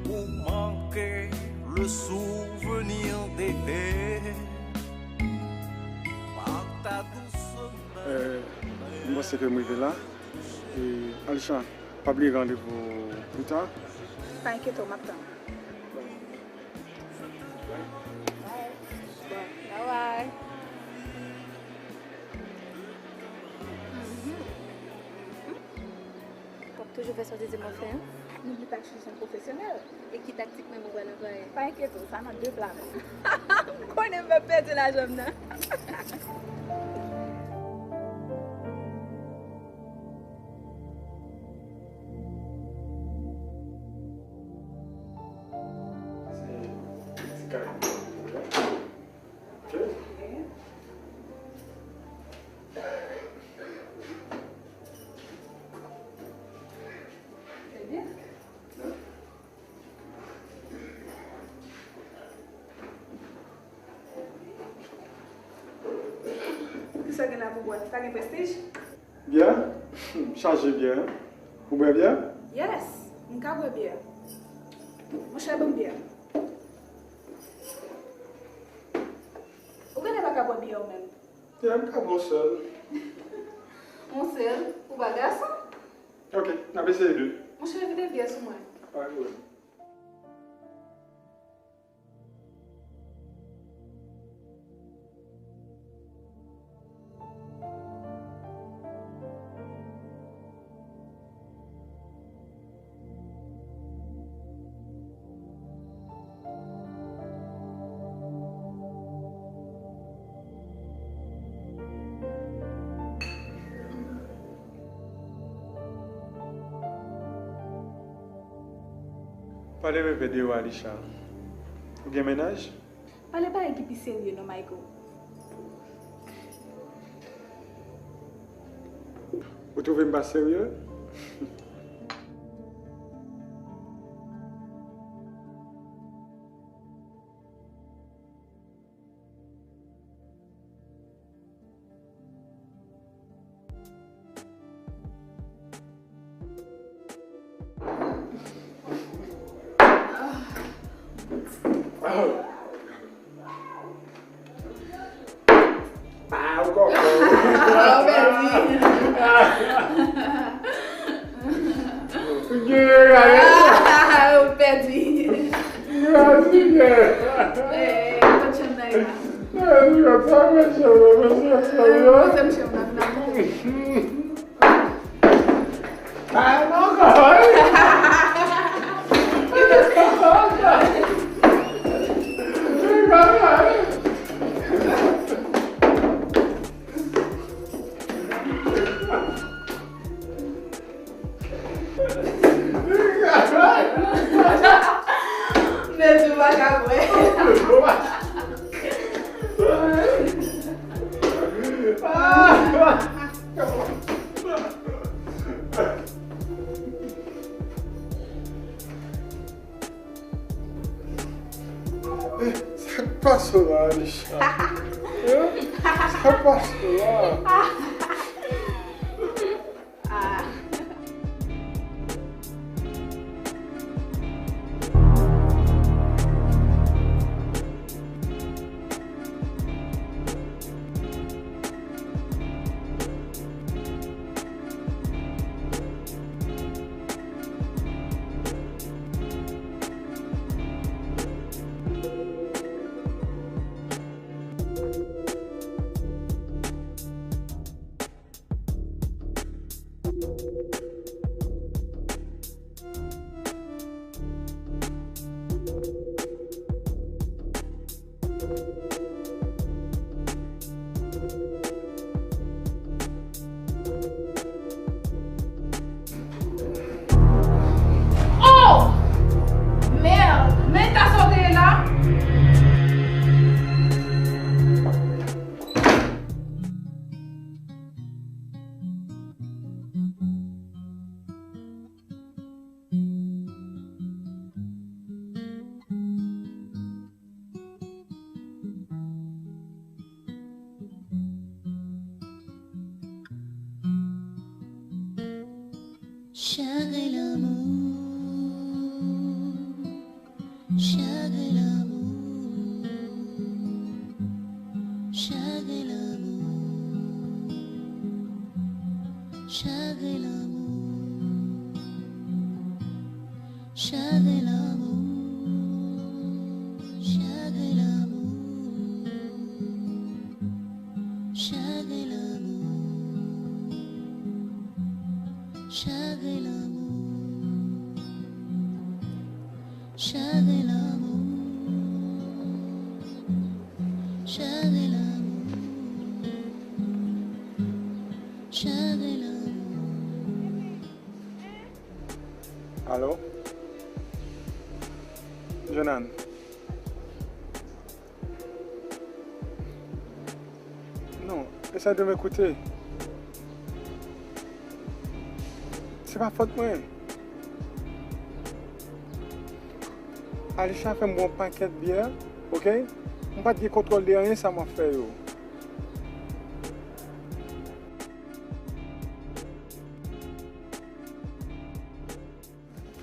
pour marquer le souvenir d'été par ta douce main. Euh, m panse ke m rive la. E, Alisha, pa bliye randevou pita. Pa enkyete w, m ap tann ou. Bye. Bye bye. Mhm. W ap toujou fè sòti di m ap fè, en? N'oublie pas que je suis une professionnelle. E ki taktik menm ou pral anplwaye? Pa enkyete w, sa nan de pla menm. M konnen m p ap pèdi lajan m nan. Kisa w gen la pou bwè? Pa gen Prestige? Byè? Chaje byè. Ou bwè byè? Yes, m ka bwè byè. Monchè, ban m byè. Ou genlè pa ka bwè byè ou menm. Byè, m ka bwè yon sèl. Yon sèl? Ou pa gason? Ok, n ap eseye de. Monchè, vide byè sou mwen. Pa gen pwoblèm. Pale bebe de ou, Alisha. Ou gen mennaj? Pale bagay ki pi serye non, Michael. Ou twouve m pa serye? Ah, ou kòkò. Ou pèdi. Ou pèdi. Eh, kot chanm nan ye la? Eh, li mèt sa, mesye, mesye, mesye. Eh, poze m chanm nan, nan. Ah, non, kòkò. Men tou pa ka bwè. Sa k pase w la, Alisha? Hein? Sa k pase w la? Oh! Merde! Men ta sa w te ye la? Chagren lanmou, chagren lanmou, chagren lanmou, chagren lanmou. Chagren lanmou, chagren lanmou, chagren lanmou, chagren lanmou, chagren lanmou, chagren lanmou, chagren lanmou. Alo? Jonan, Sè de m, ekoute. Se pa fòt mwen. Alisha fè m bwè yon pakèt byè, oke? M pa t gen kontwòl de anyen sa m ap fè yo.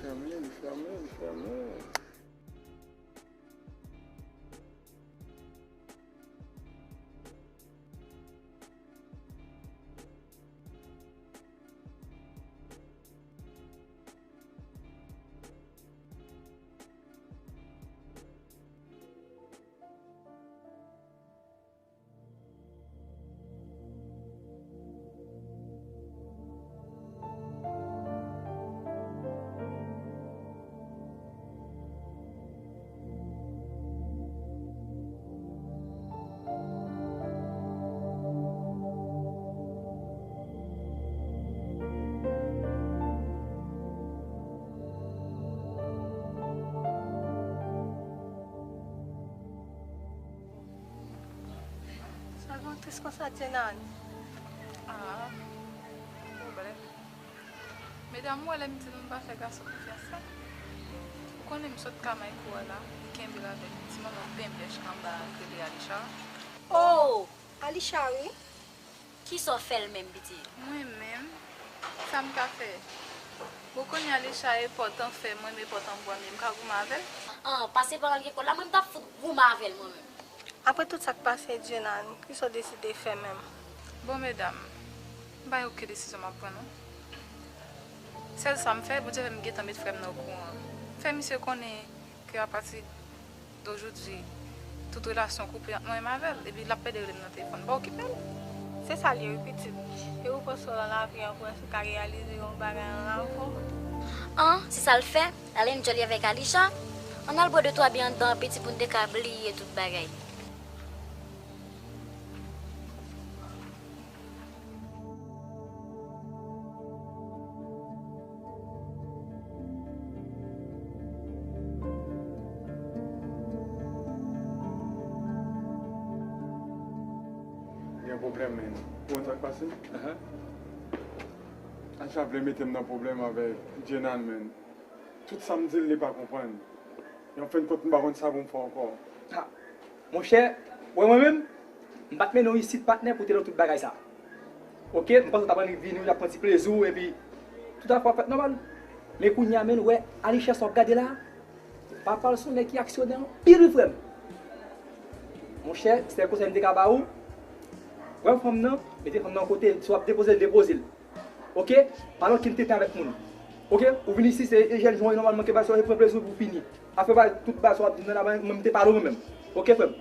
Li fèmen, li fèmen, li fèmen. Sa gen tris konsa, Jenan? Ah, pwoblèm. Medam, ou wè lè m di nou n pa fè gason konfyans la? Ou konnen m sot ka Mayko a la, li kenbe l avèk ti manman penbèch anba k rele Alisha. Oh! Alisha, wi. Kisa w fè l menm, pitit? Mwen menm? Sa m ka fè? Bon, kounye a Alisha enpòtan fè mwen, m enpòtan pou mwen, m ka goumen avè l? An, pase pa al gen kòl la, mwen m t ap fout goumen avè l mwen menm. Apre tout sa k pase, Jenan, kisa w deside fè menm? Bon, medam, m pa gen okenn desizyon m ap pran, non. Sèl sa m fè, Bondye fè m gentan met frè m nan okouran. Fè misye konnen ke apati dojoudi, tout relasyon koupe ant mwen menm avè l, epi l ap pede rele m nan telefòn. Pa okipe l. Se sa l ye, wi, pitit. E ou panse w nan lavi an, ou panse w ka reyalize yon bagay an lavi w? An, se sa l fè? L al enjoy li avèk Alisha? Ann al bwè de twa byè anndan an, pitit, pou n te ka bliye tout bagay. Gen pwoblèm, men. Ou konn sa k pase? Ahan. Acha vle mete m nan pwoblèm avèk Jenan, men. Tout sa m di l, li pa konprann. E an fen kont, m pa konn sa pou m fè ankò. Ha! Monchè, w wè mwen menm, m pa t mennen w isit, patnè, pou w te nan tout bagay sa. Oke, m panse w t ap annik vini, w t ap pran ti plezi w, epi tout afè w ap fèt nòmal. Men kounye a, menn, w wè Alisha sa w ap gade la, papa l se yon nèg ki aksyonè anpil, wi, frè m. Monchè, sèl konsèy m te ka ba ou, pran fanm nan, mete fanm nan yon kote, si w ap depoze l, depoze l. Oke? Pa nan okenn tenten avèk moun. Oke? Ou vin isit, se jèn jan w ye, nòmalman ke bagay sa yo se pran plezi pou fini. Afè bagay, tout bagay sa w ap di m nan la, mwen, mwen, m te pale w mwen menm. Oke, frè m?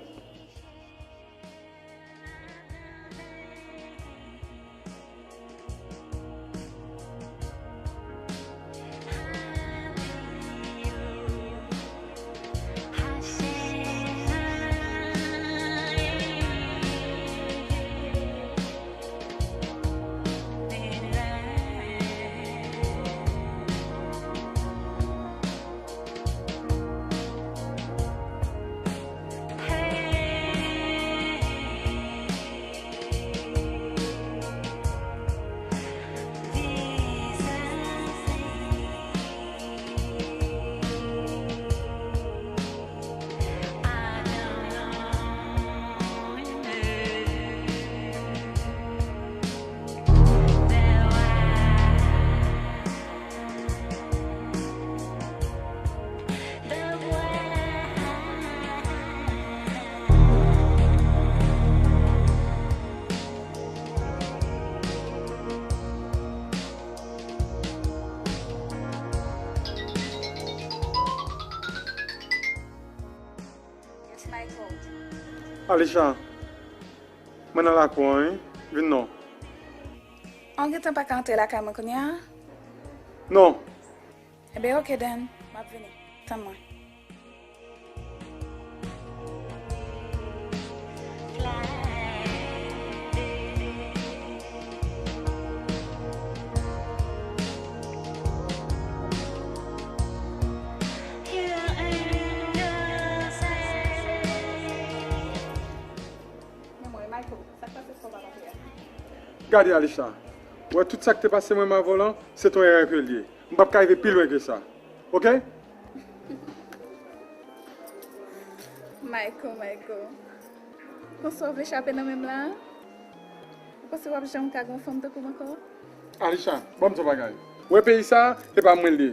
Yes, Michael. Alisha, mwen nan lakou an, wi. Vin non. An, ou gentan pa ka antre lakay mwen kounye a? Non. Enben, oke, then. M ap vini. Tann mwen. Men mwen, Michael, sa k pase, sa w pa ka fè a? Gade Alisha, ou wè tout sa k te pase mwen menm avè w lan, se t on erè ke l ye. M p ap ka rive pi lwen ke sa. Oke? Michael, Michael. Konsa w vle chape nan men m la? Ou panse w ap janm ka gen yon fanm tankou m ankò? Alisha, ban m di w bagay. Ou wè peyi sa a, se pa mwen l ye.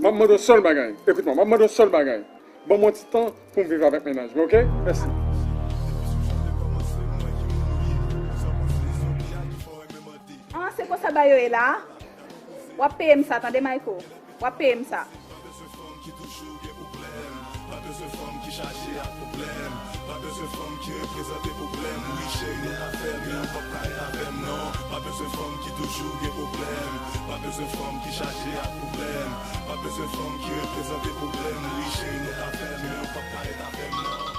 M ap mande w sèl bagay. Ekout mwen, m ap mande w sèl bagay. Ban m yon ti tan pou m viv avèk mennaj mwen, oke? Mèsi. Ah, se konsa bagay yo ye la a? W ap peye m sa, tande, Michael. W ap peye m sa. Pa bezwen fanm ki toujou gen pwoblèm. Pa bezwen fanm ki chaje ak pwoblèm. Pa bezwen fanm ki reprezante pwoblèm. Wi cheri, nou ka fè l, men w p ap ka ret avè m non. Pa bezwen fanm ki toujou gen pwoblèm. Pa bezwen fanm ki chaje ak pwoblèm. Pa bezwen fanm ki reprezante pwoblèm. Wi cheri, nou ka fè l, men w p ap ka ret avè m non.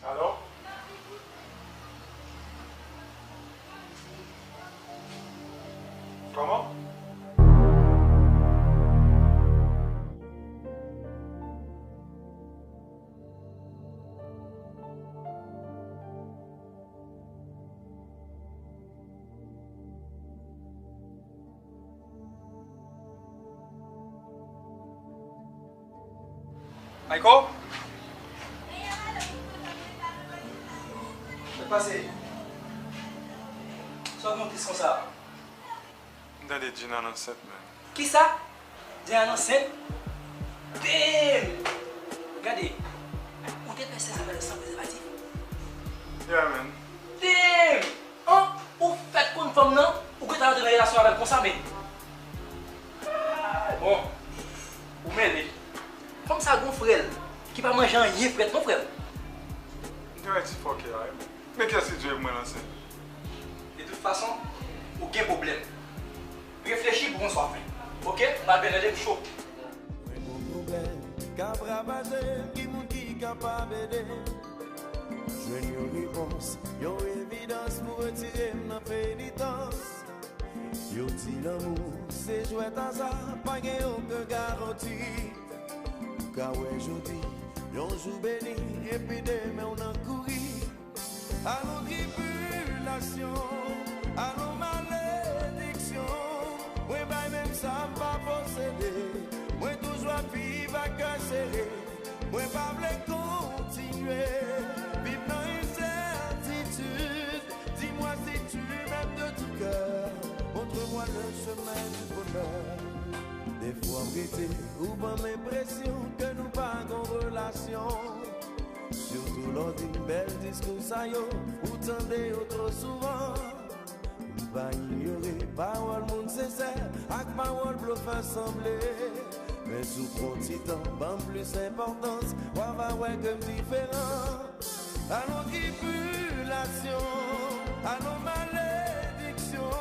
Alo? Kòman? Mayko? Sa k pase? Sa w gen yon tris konsa? M tande Gina ansent, man. Kisa? Gina ansent? Damn! Gade, ou te fè sèks avè l san prezèvatif? Yeah, man. Damn! An, ou fèk konn fanm nan, ou gentan antre nan relasyon avè l konsa, men. Bon, ou mele. Fanm sa gon frè l, ki pa manje anyen frèt non, frè m. M te wè ti fòkè a wi. Men kiyès ki di w e mwen l ansent? De tout fason, ou gen pwoblèm. Reflechi pou pran swa fen. Oke? M al benyen, tande m cho. Mwen gon pwoblèm k ap rapaje m, ki moun ki kapab ede m jwenn yon repons, yon evidans pou retire m nan penitans. Yo di lanmou se jwèt aza, pa gen okenn garanti. Ou ka wè jodi yon jou beni, epi demen w nan kouri. Alon tribilasyon, alon malediksyon, mwen bay menm sa m pa posede. Mwen toujou ap viv ak kè sere. Mwen pa vle kontinye viv nan ensètitid. Dis-moi si tu m'aimes de tout cœur. Montre-moi le chemin du bonheur. Defwa m rete, ou ban m enpresyon ke nou pa gon relasyon. Sitou lè w di m bèl diskou sa yo, ou tande yo twò souvan. M pa inyore pawòl moun sensè ak pawòl blofè sanble. Men si w pran ti tan, ban m plis enpòtans, w a va wè ke m diferan. Alon tribilasyon, alon malediksyon,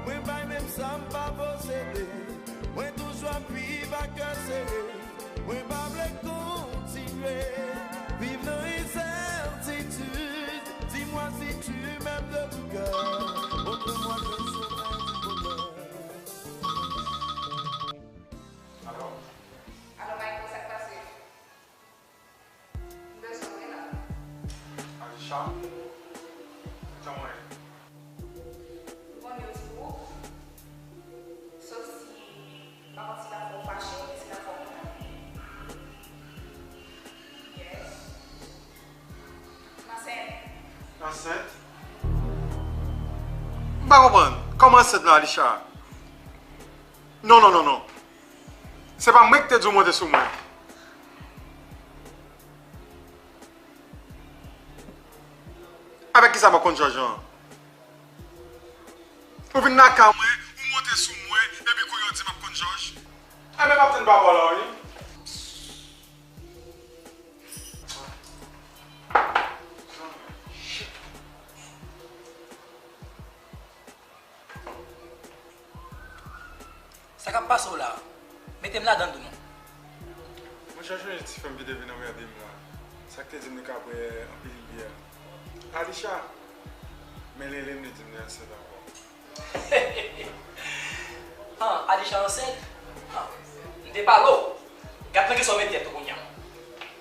mwen bay menm sa m pa posede. Mwen toujou ap viv ak kè sere. Mwen pa vle kontinye viv nan ensètitid. Dis-moi si tu m'aimes de tout cœur. Montre-moi le chemin du bonheur. Alo? Alo, Mayko, sa k pase? M bezwen w wi la. Alisha? Kòman w ye? M gon news pou ou. Sof si, m pa konn si l ap fè w fache oubyen si l ap fè w kontan. Yes. M ansent. Ansent? M pa konprann. Kòman ansent la, Alisha? Non, non, non, non. Se pa mwen ki te di w monte sou mwen. Avèk kisa m ap konn Jòj an? Ou vin nan kay mwen, ou monte sou mwen, epi kounye a w di m ap konn Jòj? Enben, m ap tann pawòl ou wi. Sa k ap pase w la a? Mete m ladan l tou non. Mwen chèche yon ti fanm ki te vin anmède m la. Sa k te di m li ka bwè anpil byè. Alisha, men Lele m li di m li ansent ankò. Ah, Alisha ansent? M te pale w. Gad nan kisa w mete tèt ou kounye a.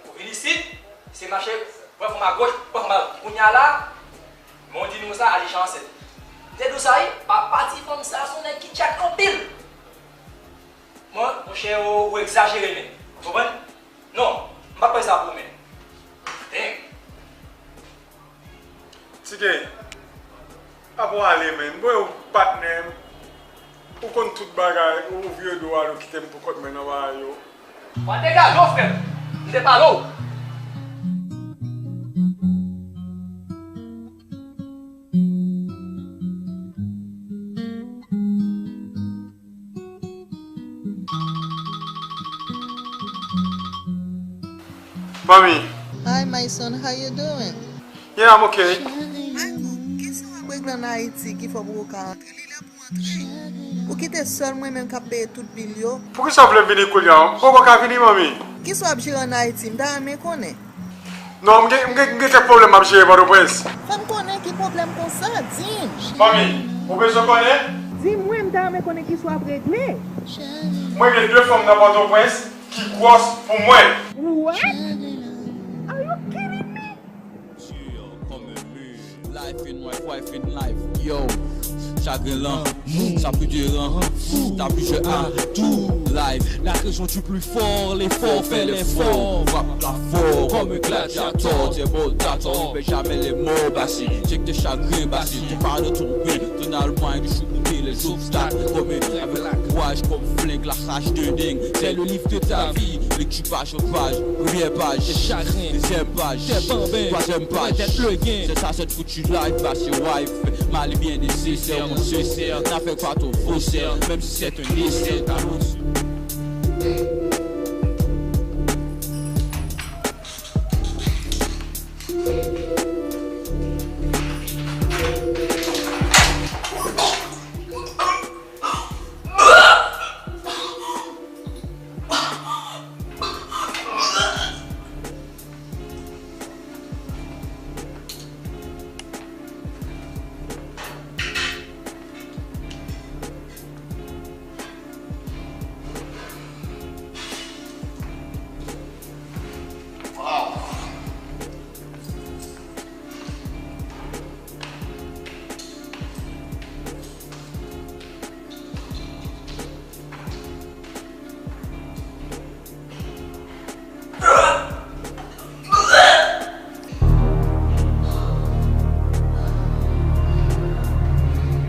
Ou vin isit, se mache, pran fanm agoch, pran fanm adwat. Kounye a la, men w di nou sa, Alisha ansent. M te di w sa, wi, papa ti fanm sa, se yon nèg ki tchak anpil. Mwen, monchè, ou, ou egzajere, men. Ou konprann? Non, m pa kwè sa pou ou, men. Damn. Ti Gay, apa w ale, menn? Bon, ou patnè m. Ou konn tout bagay, ou vire do w al, ou kite m pou kont mwen nan bagay yo. W a degaje w, frè m. M te pale w. Mami. Hi, my son. How you doing? Yeah, I'm okay. Michael, kisa w ap regle ann Ayiti ki fè w poko ka antre? Li lè pou w antre. Ou kite sèl mwen menm k ap peye tout bil yo? Poukisa w vle m vini kounye a? M poko ka vini, manmi. Kisa w ap jere ann Ayiti? M ta renmen konnen. Non, m gen, m gen, m gen kèk pwoblèm m ap jere Pòtoprens. Fè m konnen ki pwoblèm konsa, di m. Manmi, ou bezwen konnen? Di mwen, m ta renmen konnen kisa w ap regle. Mwen gen de fanm nan Pòtoprens ki gwòs pou mwen. What? Are you kidding me? Life in life, wife in life, yo. Chagren lanmou, sa pli deran, ta pli jwe a tou. Life, la raison du plus fort, l'effort fait l'effort. Frappe la fort comme un gladiateur, t'es mort d'attendre, mais jamais les morts basés. Check tes chagrins basés, tu pars de ton but, ton allemagne de choucouter les obstacles. Comme un avec la courage, comme flingue, la rage de dingue. C'est le livre de ta vie, lecture page en page, première page, chagrin, deuxième page, troisième page, c'est ça, c'est foutu life, pase wife, mali byen nesesè, mon sesè, n a fè kwa ton fosè, menm si se yon esè, talon.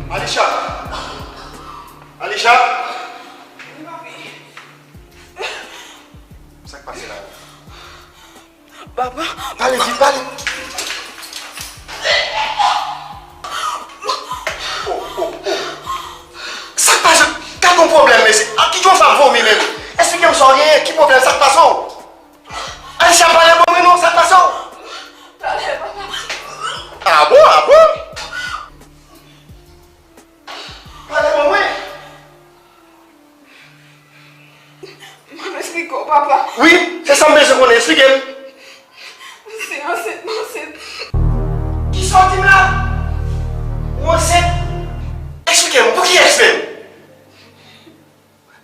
Alisha! Alisha! Sa k pase la? Papa. Pale vit, pale. Oh, oh, oh. Sa k pase? Gad yon pwoblèm, mesye. A, ki jan w fè ap vomi menm? Eksplike m sa w genyen. Ki pwoblèm? Sa k pase w? Alisha, pale ban mwen non, sa k pase w? Talè, papa. A bon, a bon? Pale ban mwen. M ap eksplike w, papa. Wi, se sa m bezwen konnen. Eksplike m. Se ansent, m ansent. Kisa w di m la? Ou ansent? Eksplike m, pou kiyès menm?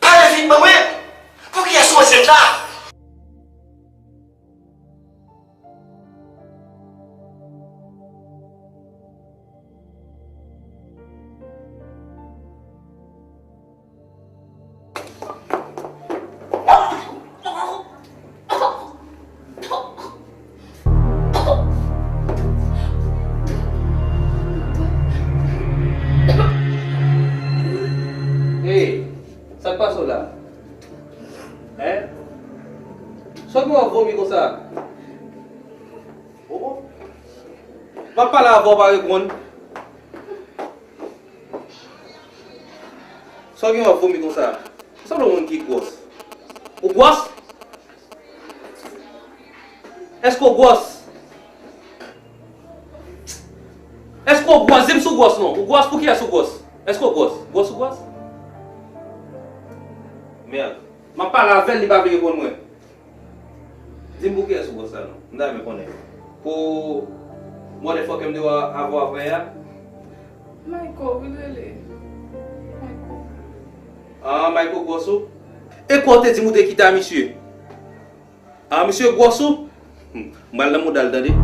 Pale vit ban mwen. Pou kiyès ou ansent la? Hey, sa k pase w la? Hein? Sa w gen w ap vomi konsa? Oh, oh. M ap pale avè w, w pa reponn. Sa w gen w ap vomi konsa? Ou sanble yon moun ki gwòs. Ou gwòs? Èske w gwòs? Èske w gwòs? Di m si w gwòs non. Ou gwòs? Pou kiyès ou gwòs? Èske w gwòs? Gwòs ou gwòs? Mèd. M ap pale avè l, li pa vle reponn mwen. Di m pou kiyès ou gwòs la non. M ta renmen konnen. Pou motherfucker m te wè avè w aprè a? Michael, wi l rele. Michael. Ah, Michael gwòs ou? E kwa w te di m ou te kite a misye? A, misye gwòs ou? Hmm, m pral nan mouda l, tande.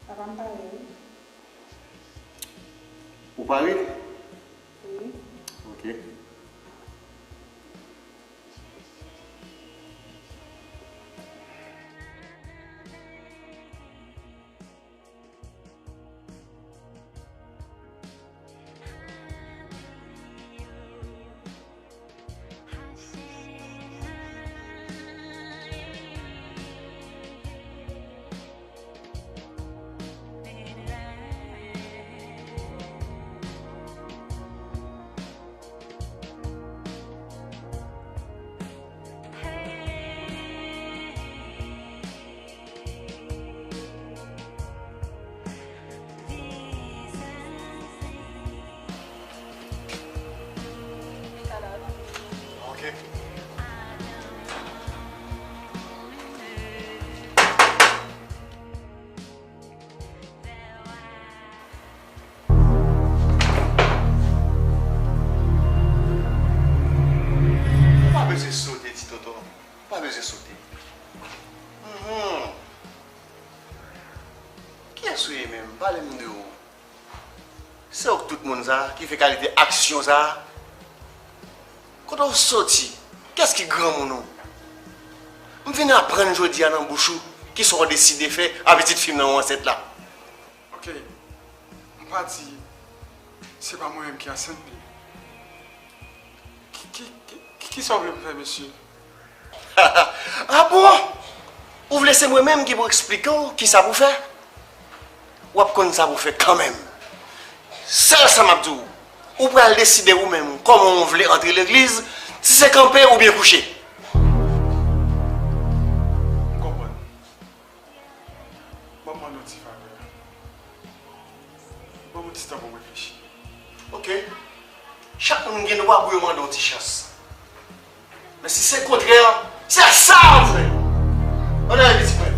Papa, m pare wi. Ou pare? Wi. Ok. Ok. Ou pa bezwen sote, Ti Tonton. Ou pa bezwen sote. Mhm. Kiyès ou ye menm? Pale m de ou. Se ou k tout moun sa a, ki fè kalite aksyon sa a? Kote w soti? Kiyès ki granmoun ou? M vin aprann jodi a nan bouch ou, kisa w deside fè a pitit fi m nan ou ansent la. Ok, m pa di se pa mwen menm ki ansent li. Ki, ki, ki, ki, kisa w vle m fè, mesye? Ah bon? Ou vle se mwen menm ki pou eksplike w kisa pou fè? W ap konn sa pou fè kanmenm. Sèl sa m ap di w, ou pral deside ou menm kòman w vle antre legliz, si se kanpe oubyen kouche. M konprann. Ban m mande yon ti favè. Ban m yon ti tan pou m reflechi. Ok. Chak moun gen dwa pou yo mande yon ti chans. Men si se kontrè a, se sa w ap fè. Ann ale, pitit mwen.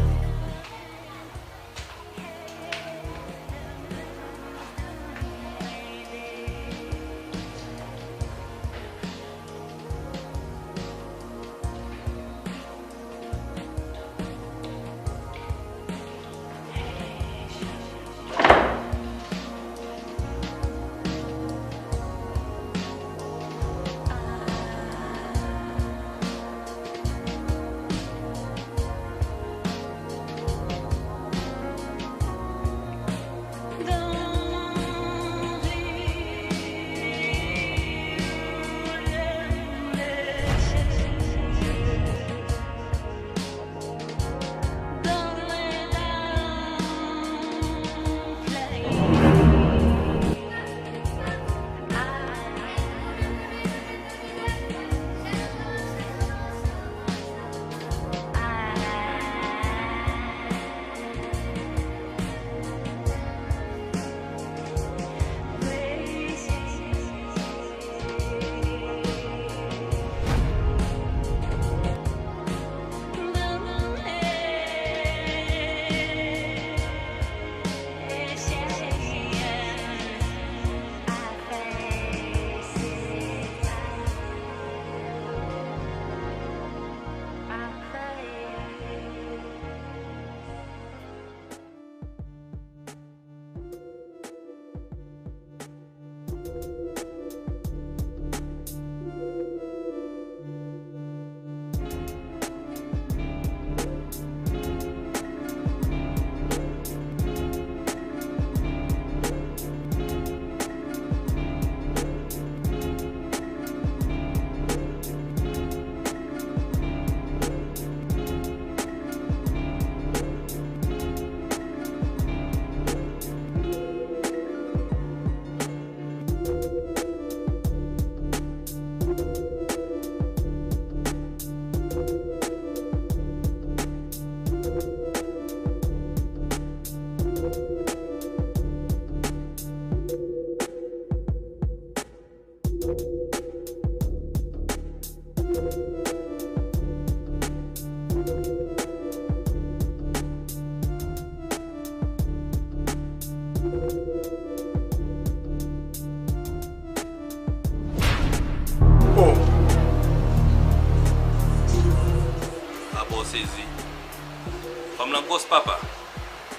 Fanm lan gwòs papa.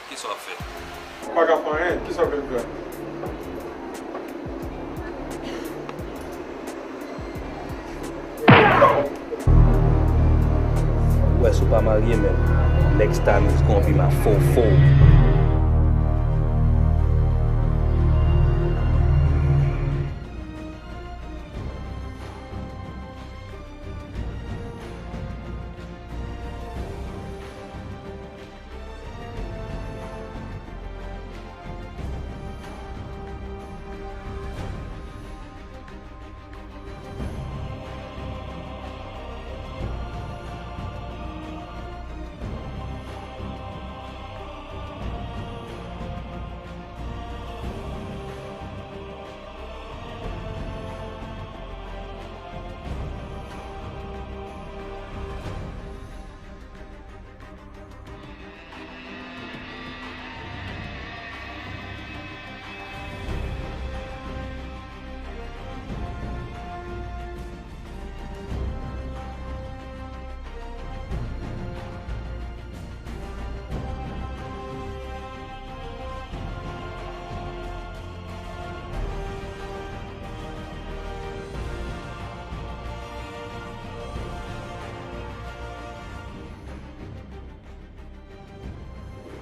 Kisa w ap fè? M pa ka fè anyen. Kisa w vle m fè? Ou wè si w pa marye menm, nèg Stanis gon vi ma fofo.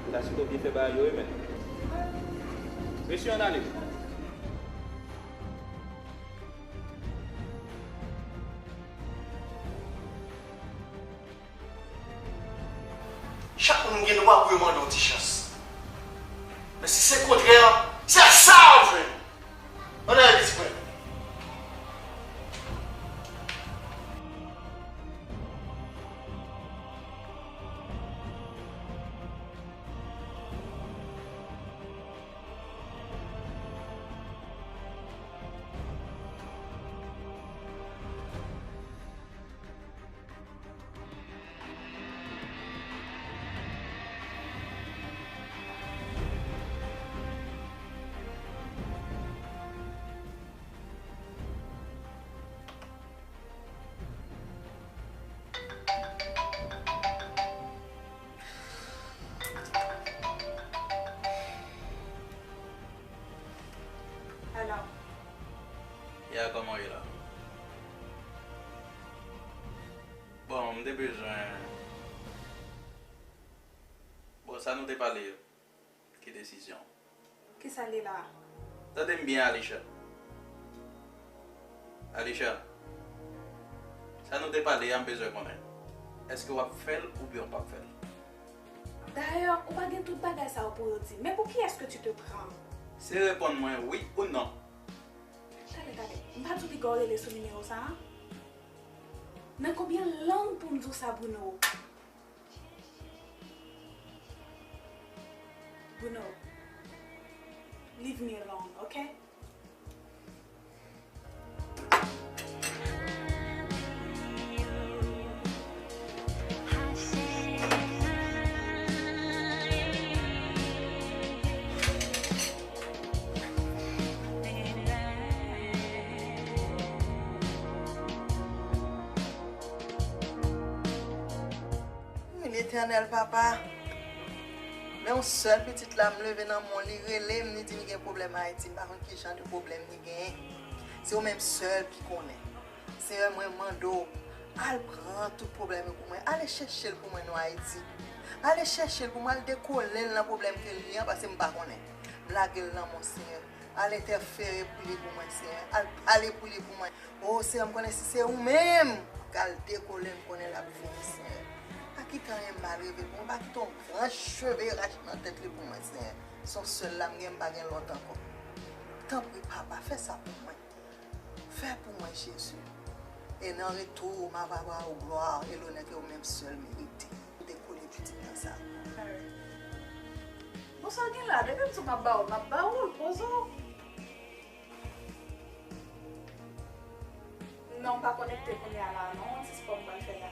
Ou ta sito byen fè bagay yo wi men. Mesye ann ale. Chak moun gen dwa pou yo mande yon ti chans. Men si se kontrè an, se sa w ap jwenn. Ann ale pitit mwen. Hello. Ya, kòman w ye la? Bon, m te bezwen. Bon, sa nou te pale yo. Ki desizyon? Kisa li la a? Tande m byen, Alisha. Alisha, sa nou te pale a, m bezwen konnen. Èske w ap fè l oubyen w p ap fè l? Dayè, ou pa gen tout bagay sa yo pou yo di. Men pou kiyès ke tu te prends? Se reponn mwen wi ou non. Tande, tande. M pa di w piga w rele sou nimewo sa a? Nan konbyen lang pou m di w sa, Bruno? Bruno, leave me alone, ok? Wi, Letènèl, Papa. Men yon sèl pitit la, m leve nan men w, li rele m, li di m li gen pwoblèm Ayiti. M pa konn ki jan de pwoblèm li genyen. Se ou menm sèl ki konnen. Senyè, mwen mande w, al pran tout pwoblèm yo pou mwen. Ale chèche l pou mwen nan Ayiti. Ale chèche l pou mwen, al dekole l nan pwoblèm ke l ye an, paske m pa konnen. M lage l nan men w, Senyè. Al entèfere pou li pou mwen, Senyè. Al pale pou li pou mwen. O Senyè, m konnen si se ou menm k al dekole, m konnen l ap vini, Senyè. Pa kite anyen mal rive pou mwen. Pa kite yon branch cheve rache nan tèt li pou mwen, Senyè. Se yon sèl la m gen, m pa gen lòt ankò. Tanpri, Papa, fè sa pou mwen. Fè pou mwen, Jezi. E nan retou, m ap ba ou glwa e lonè ke ou menm sèl merite. Dekole pitit mwen sa. Bon, sa w gen la? Depi m di w m ap ba ou l, m ap ba ou l. Poze w. Non, m pa konekte kounye a la, non. Ti spò m pral fè la.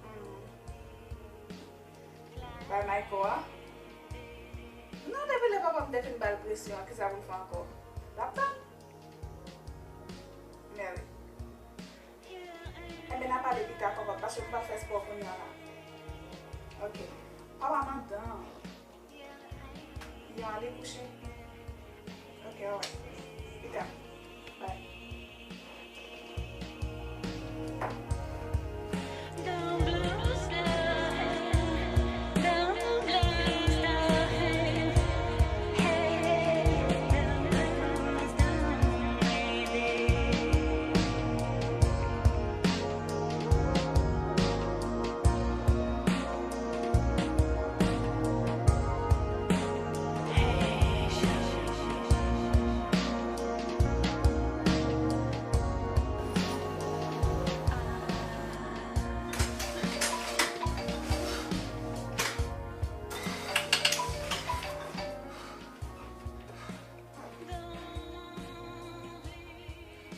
Hmm. Bay Mayko a. Non, depi lè papa m te fin ba l presyon an, kisa pou l fè ankò? L ap tann. Men wi. Enben, n ap Pale pita, papa, paske m pral fè spò kounye a la. Ok. Papa, m anndan. Yo, ale kouche. Ok, alright. Pita. Bye.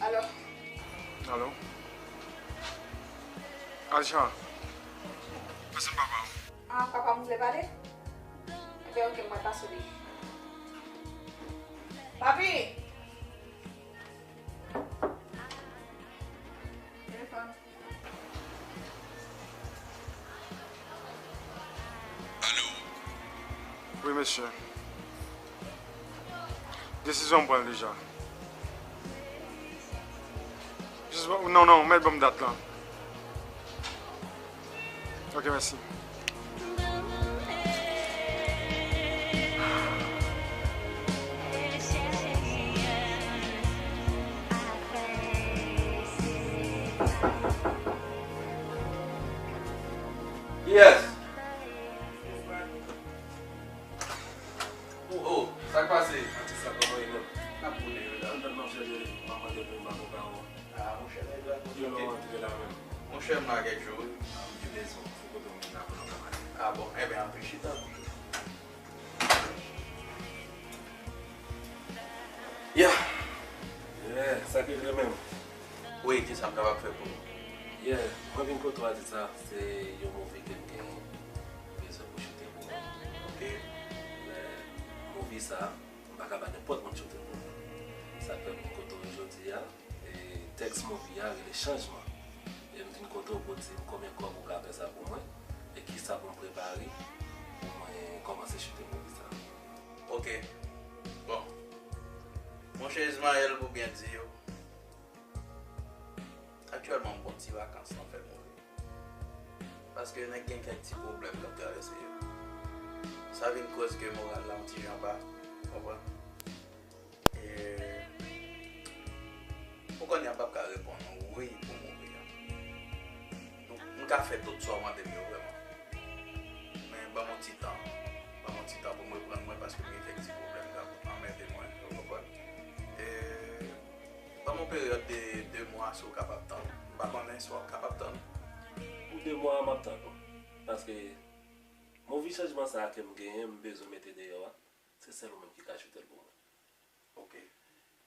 Alo? Alo? Aljan, pase m papa w. Ah, papa m vle pale? Ebyen, ok, mwen pase li. Papi! Telefòn. Alo? Wi, mesye. Desizyon m pran l deja. Jis, non, non, mèt ban m dat lan. Ok, mèsi. Yes. Oh, oh, sa k pase? Atis la, kòman ye, menm? N ap boule yo la. Antann m ap chèche manman de pou m pa konprann. Ah, monchè, nèg la, yo lè w antre la menm. Monchè, m la kèk jou, wi. Ah, m gen rezon. Se kote w menm la pou nou ka pale. Ah bon, enben, antre chita. Yeah. Yeah, sa k rive menm? Wi, kisa m kapab fè pou ou? Yeah, mwen vin kote w a di sa, se yon movie ke m genyen. M bezwen pou choute pou mwen. Ok. Men movie sa, m pa ka ba nenpòt moun choute l pou mwen. Sa k fè m vin kote w jodi a. E tèks movie a rele Chanjman. E m vin kote w pou di m konbyen kòb ou ka fè sa pou mwen e kisa pou m prepare pou mwen kòmanse choute movie sa. Ok. Bon. Monchè Ismaël, pou byen di w, aktyèlman m pran ti vakans nan fè movie. Paske nèg gen kèk ti pwoblèm k ap travèse yo. Sa vin koz ke moral la yon ti jan ba, ou konprann? E, pou kounye a, m p ap ka reponn ou wi pou movie a. M, m ka fè tout sa w mande m yo vrèman. Men ban m yon ti tan. Ban m yon ti tan pou m reprann mwen paske m gen kèk ti pwoblèm k ap anmède mwen, ou konprann? E, ban m yon peryòd de de mwa si w kapab tann. M pa konnen si w ap kapab tann. Pou de mwa a, m ap tann ou. Paske movie Chanjman sa a ke m genyen, m bezwen mete deyò a, se sèl ou menm ki ka choute l pou mwen. Ok.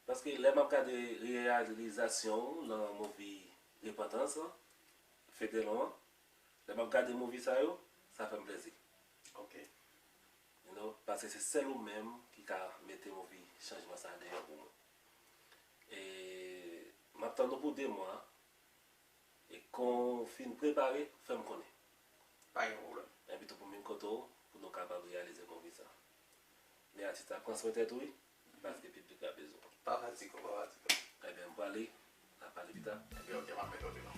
Paske lè m ap gade reyalizasyon w nan movie Repantans lan, Fedelon an, lè m ap gade movie sa yo, sa fè m plezi. Ok. You know, paske se sèl ou menm ki ka mete movie Chanjman sa deyò pou mwen. E m ap tann ou pou de mwa. E kon w fin prepare, fè m konnen. Pa gen pwoblèm. Epi tou pou m vin kote w, pou nou kapab reyalize movie sa. Men atis la, pran swen tèt ou, wi, paske piblik la bezwen w. Pa fatige w, pa fatige w. Ebyen, m prale, n a pale pita. Ebyen, ok, m ap mete w deyò.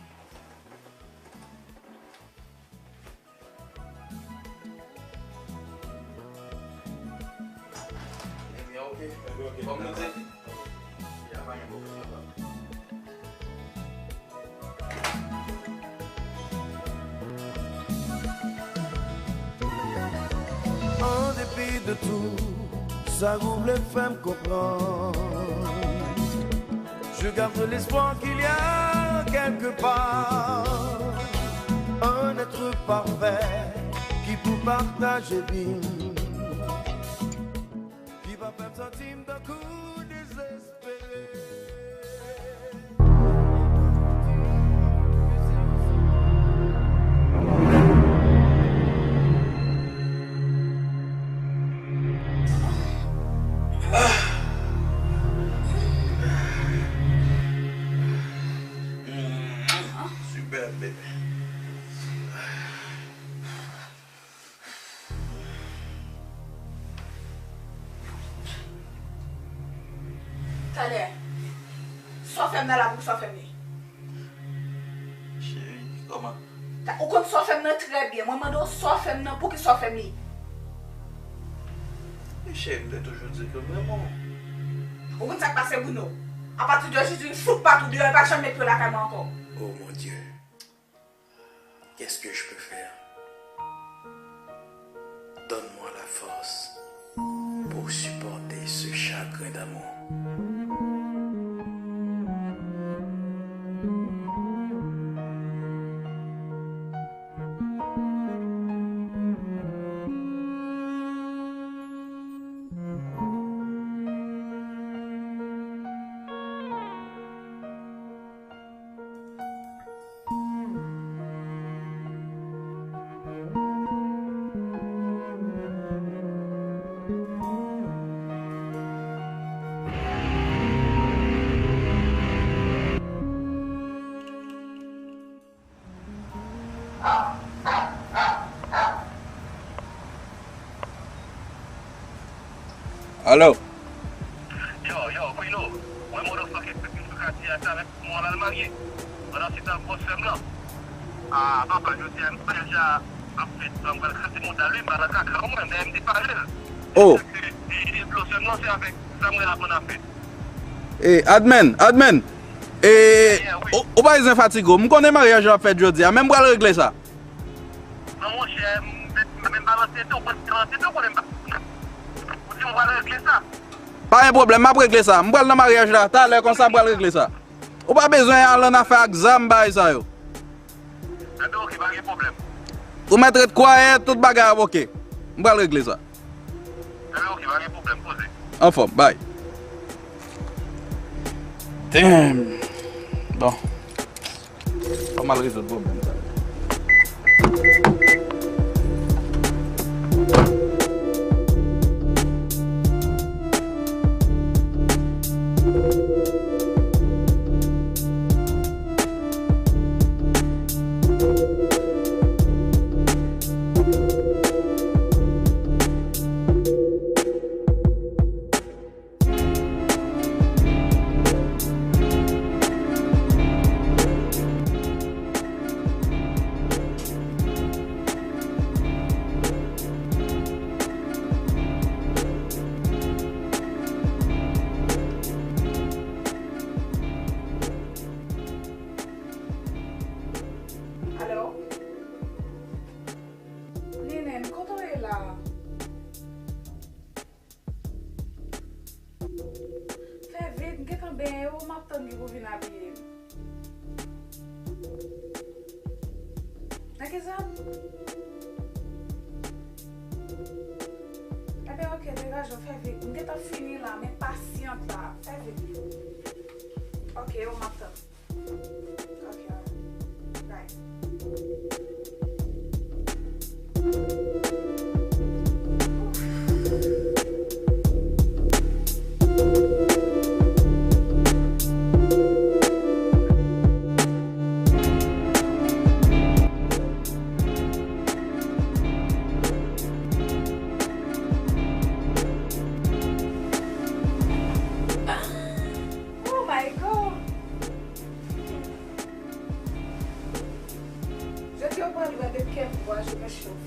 Ebyen, ok. Ebyen, ok. Fòk nou di. Ya, pa gen pwoblèm, papa. En dépit de tout, sa ou vle fè m konprann. Je garde l'espoir qu'il y a quelque part un être parfait qui pou pataje vi m, ki pa fè m santi m tankou dezespere. Super, bébé. Talè, sa w fè m nan la, poukisa w fè m li? Cheri, kòman? Ta- Ou konn sa w fè m nan trè byen. Mwen mande w sa w fè m nan, poukisa w fè m li? Men cheri, m te toujou di ke m renmen w. Ou konn sa k pase, Bruno? Apati de jodi, m fout pa tou deyò, e pa janm met pye lakay mwen ankò. Oh mon Dieu, qu'est-ce que je peux faire? Donne-moi la force pour supporter ce chagrin d'amour. Alo. Yo, yo, Bruno, wè motherfucking pèp yo sou katye a, se avèk mwen w al marye. Pandan se tan, gwòs sè m lan. Ah, papa, jodi a, maryaj la ap fèt, m pral kraze mouda l, wi, m pa nan kaka, mwen, men m te pare l. Oh. Se, se, se, se dlo sè m lan, se avèk zam mwen la konn ap fèt. E, admin, admin. E, ou, ou pa bezwen fatige w. M konnen maryaj la ap fèt jodi a, men m pral regle sa. Non, monchè, m, m, m balanse tou, mwen balanse tou, konnen m pa. Ou di m pral regle sa. Pa gen pwoblèm, m ap regle sa. M pral nan maryaj la, talè konsa m pral regle sa. Ou pa bezwen al nan afè ak zam, bagay sa yo. Enben, oke, pa gen pwoblèm. Ou mèt ret kwayèt, tout bagay ap oke. M pral regle sa. Enben, oke, pa gen pwoblèm, poze. Anfòm, bay. Damn. Bon. Fò m al rezoud pwoblèm sa. Alo? Linen, kote w ye la? Fè vit, m gentan benyen wi, m ap tann li pou vin abiye m. Nan ki zòn? Enben, oke, degaje w, fè vit. M gentan fini la, men pasyant la. Fè vit. Oke, wi, m ap tann. Ok, bye. Oh my God! Jodi a w pral wè de quel bois je me chauffe.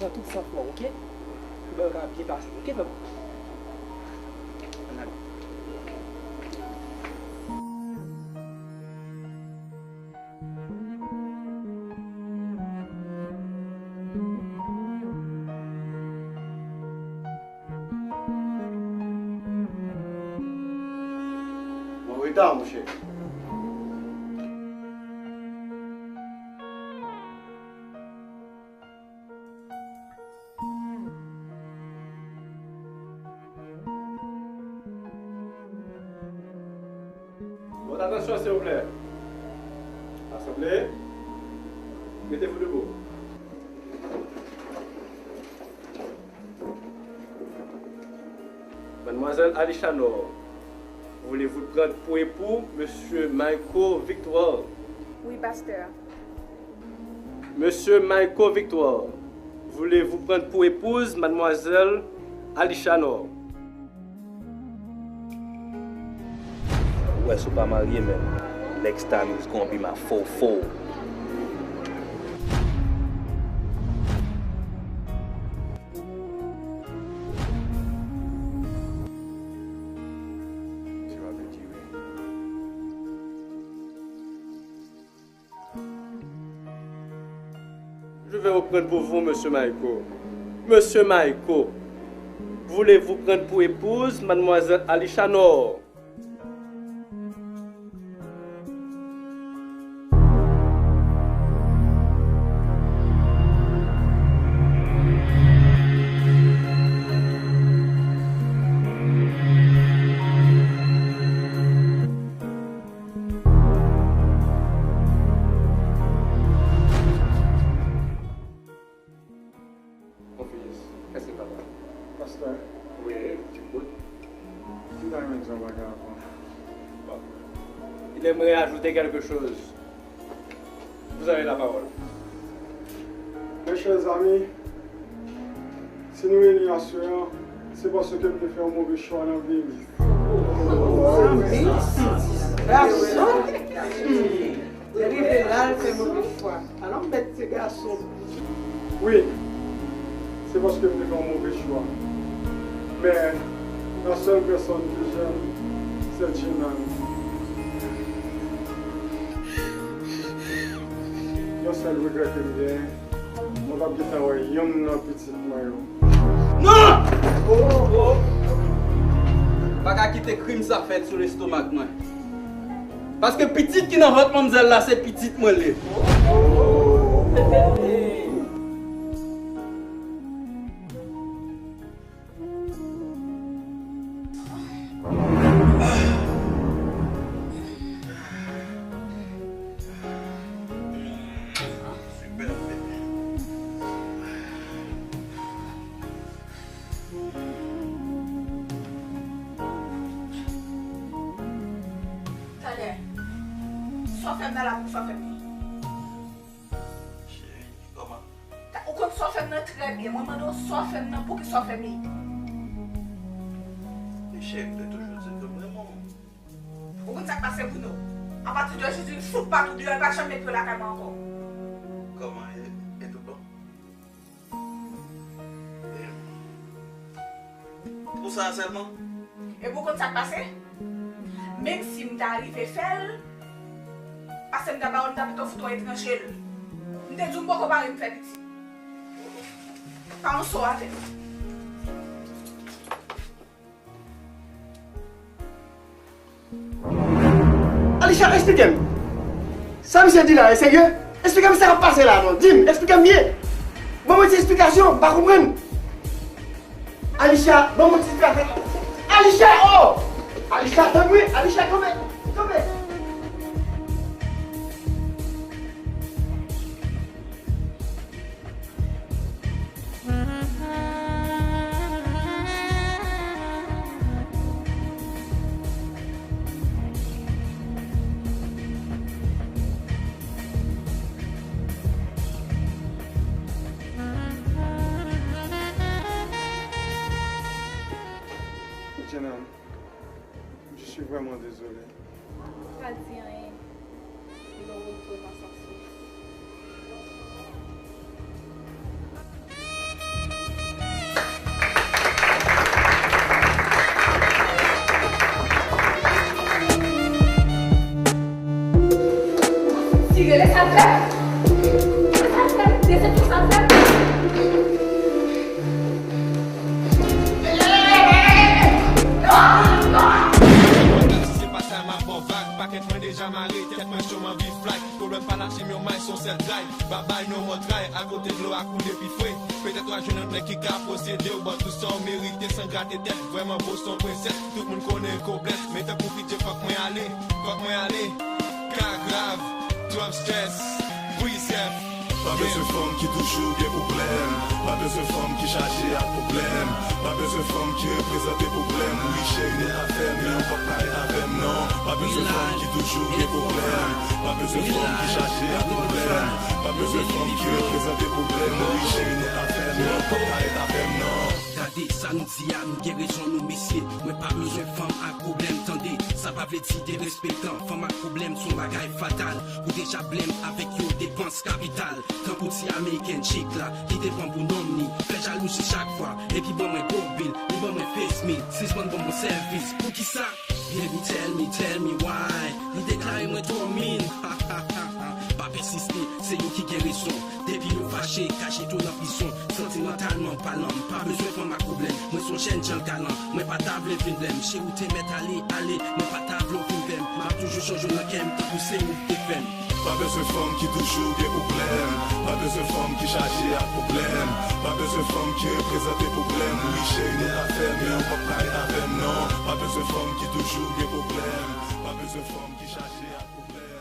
Nan tout sans mwen, oke? Pou bagay yo ka byen pase, oke, frè m? Ann ale. Mwen reta, monchè. Vòt atansyon, silvouplè. Asanble, mettez-vous debout. Mademoiselle Alicha Nord, voulez-vous prendre pour époux Monsieur Michael Victoire? Wi, pastè. Monsieur Michael Victoire, voulez-vous prendre pour épouse mademoiselle Alicha Nord? Ou wè, si w pa marye menm, Lexta Mills gon pima fò fò. Je vais vous prendre pour vous, Monsieur Maiko. Monsieur Maiko, voulez-vous prendre pour épouse mademoiselle Alicha Nord? Mon fils, est-ce que papa? Pastè. Wi, je t'écoute. M ta renmen di yon bagay avan. Bon. Il aimerait ajouter quelque chose. Vous avez la parole. Mes chers amis, si nou reyini aswè a, se paske m te fè yon move chwa nan vi m. Gason! Hmm. Li rive la, l fè move chwa. Alò, m mèt se gason. Wi, se paske m te fè yon move chwa. Men, la seule personne que j'aime, c'est Jinan. Yon sèl regrè ke m genyen, mwen p ap gentan wè yonn nan pitit mwen yo. Non! Pa ka kite krim sa fèt sou lestomak mwen. Paske pitit ki nan vant manmzèl la, se pitit mwen l ye. Talè, sa w fè m nan la pou sa w fè m li. Cheri, kòman? Ta, ou konn sa w fè m nan trè byen. Mwen mande w sa w fè m nan, poukisa w fè m li? Men cheri, m te toujou di ke m renmen w. Ou konn sa k pase, Bruno? Apati de jodi, m fout pa tou deyò, l pa janm met pye lakay mwen ankò. Kòman e, e tout bon? Pou sa a sèlman? Epi w konn sa k pase? Menm si m ta rive fè l, pase m ta ba w, m ta pito fout w etranje l. M te di w m poko pare m fè pitit. Pa yon so avè m. Alisha, eksplike m. Sa misye di la, e serye? Eksplike m sa k ap pase la, non. Di m, eksplike m byen. Ban mwen ti eksplikasyon, m pa konprann. Alisha, ban mwen ti eksplikasyon. Alisha, oh! Alisha, tanpri, Alisha, kanpe, kanpe. Jenan, je suis vraiment désolé. Pa di anyen. Le retour va s'assurer. Si se pa sa, m ap ba w vag. Pakèt mwen deja mare, tèt mwen cho, m anvi fly. Pwoblèm pa lachin, yon may, son sèl dray. Babay, yon mòd tray, akote dlo a koule pi fre. Petèt w a jwenn yon nèg ki ka posede w, ban tout sa w merite san grate tèt. Vrèman bo, son prensès, tout moun konnen ko blès. Men tankou pidje, fòk mwen ale, fòk mwen ale. Ka grav, twòp strès, brisèf. Pa bezwen fanm ki toujou gen pwoblèm. Pa bezwen fanm ki chaje ak pwoblèm. Pa bezwen fanm ki reprezante pwoblèm. Wi, cheri, nou pa fè, men w p ap ka ret avè m, non. Pa bezwen fanm ki toujou gen pwoblèm. Pa bezwen fanm ki chaje ak pwoblèm. Pa bezwen fanm ki reprezante pwoblèm. Wi, cheri, nou pa fè, men w p ap ka ret avè m, non. Gade sa nou di a, nou gen rezon nou mesye. Mwen pa bezwen fanm ak pwoblèm, tande. Sa pa vle di derespektan. Fanm ak pwoblèm se yon bagay fatal. Ou deja blèm avèk yon depans kapital. Tankou ti ameriken chick la, ki te pran pou nonm li. Fè jalouzi chak fwa, epi ban mwen gwo bil, li ban mwen fes mil. Sispann ban mwen sèvis. Poukisa? Baby, tell me, tell me why. Li deklare mwen twò min. Pa pèsiste, se yo ki gen rezon. Depi nou fache, kache tou nan prizon. Santimantalman palan, m pa bezwen fanm ak pwoblèm. Mwen se yon jèn jan galan, mwen pa ta vle vin blèm. Cheri, ou te mèt ale, ale, mwen pa ta vle w vin pè m. M ap toujou sonje w nan kè m, tankou se ou k te fè m. Pa bezwen fanm ki toujou gen pwoblèm. Pa bezwen fanm ki chaje ak pwoblèm. Pa bezwen fanm ki reprezante pwoblèm. Wi, cheri, nou pa fè, men w p ap ka ret avè m, non. Pa bezwen fanm ki toujou gen pwoblèm. Pa bezwen fanm ki chaje ak pwoblèm.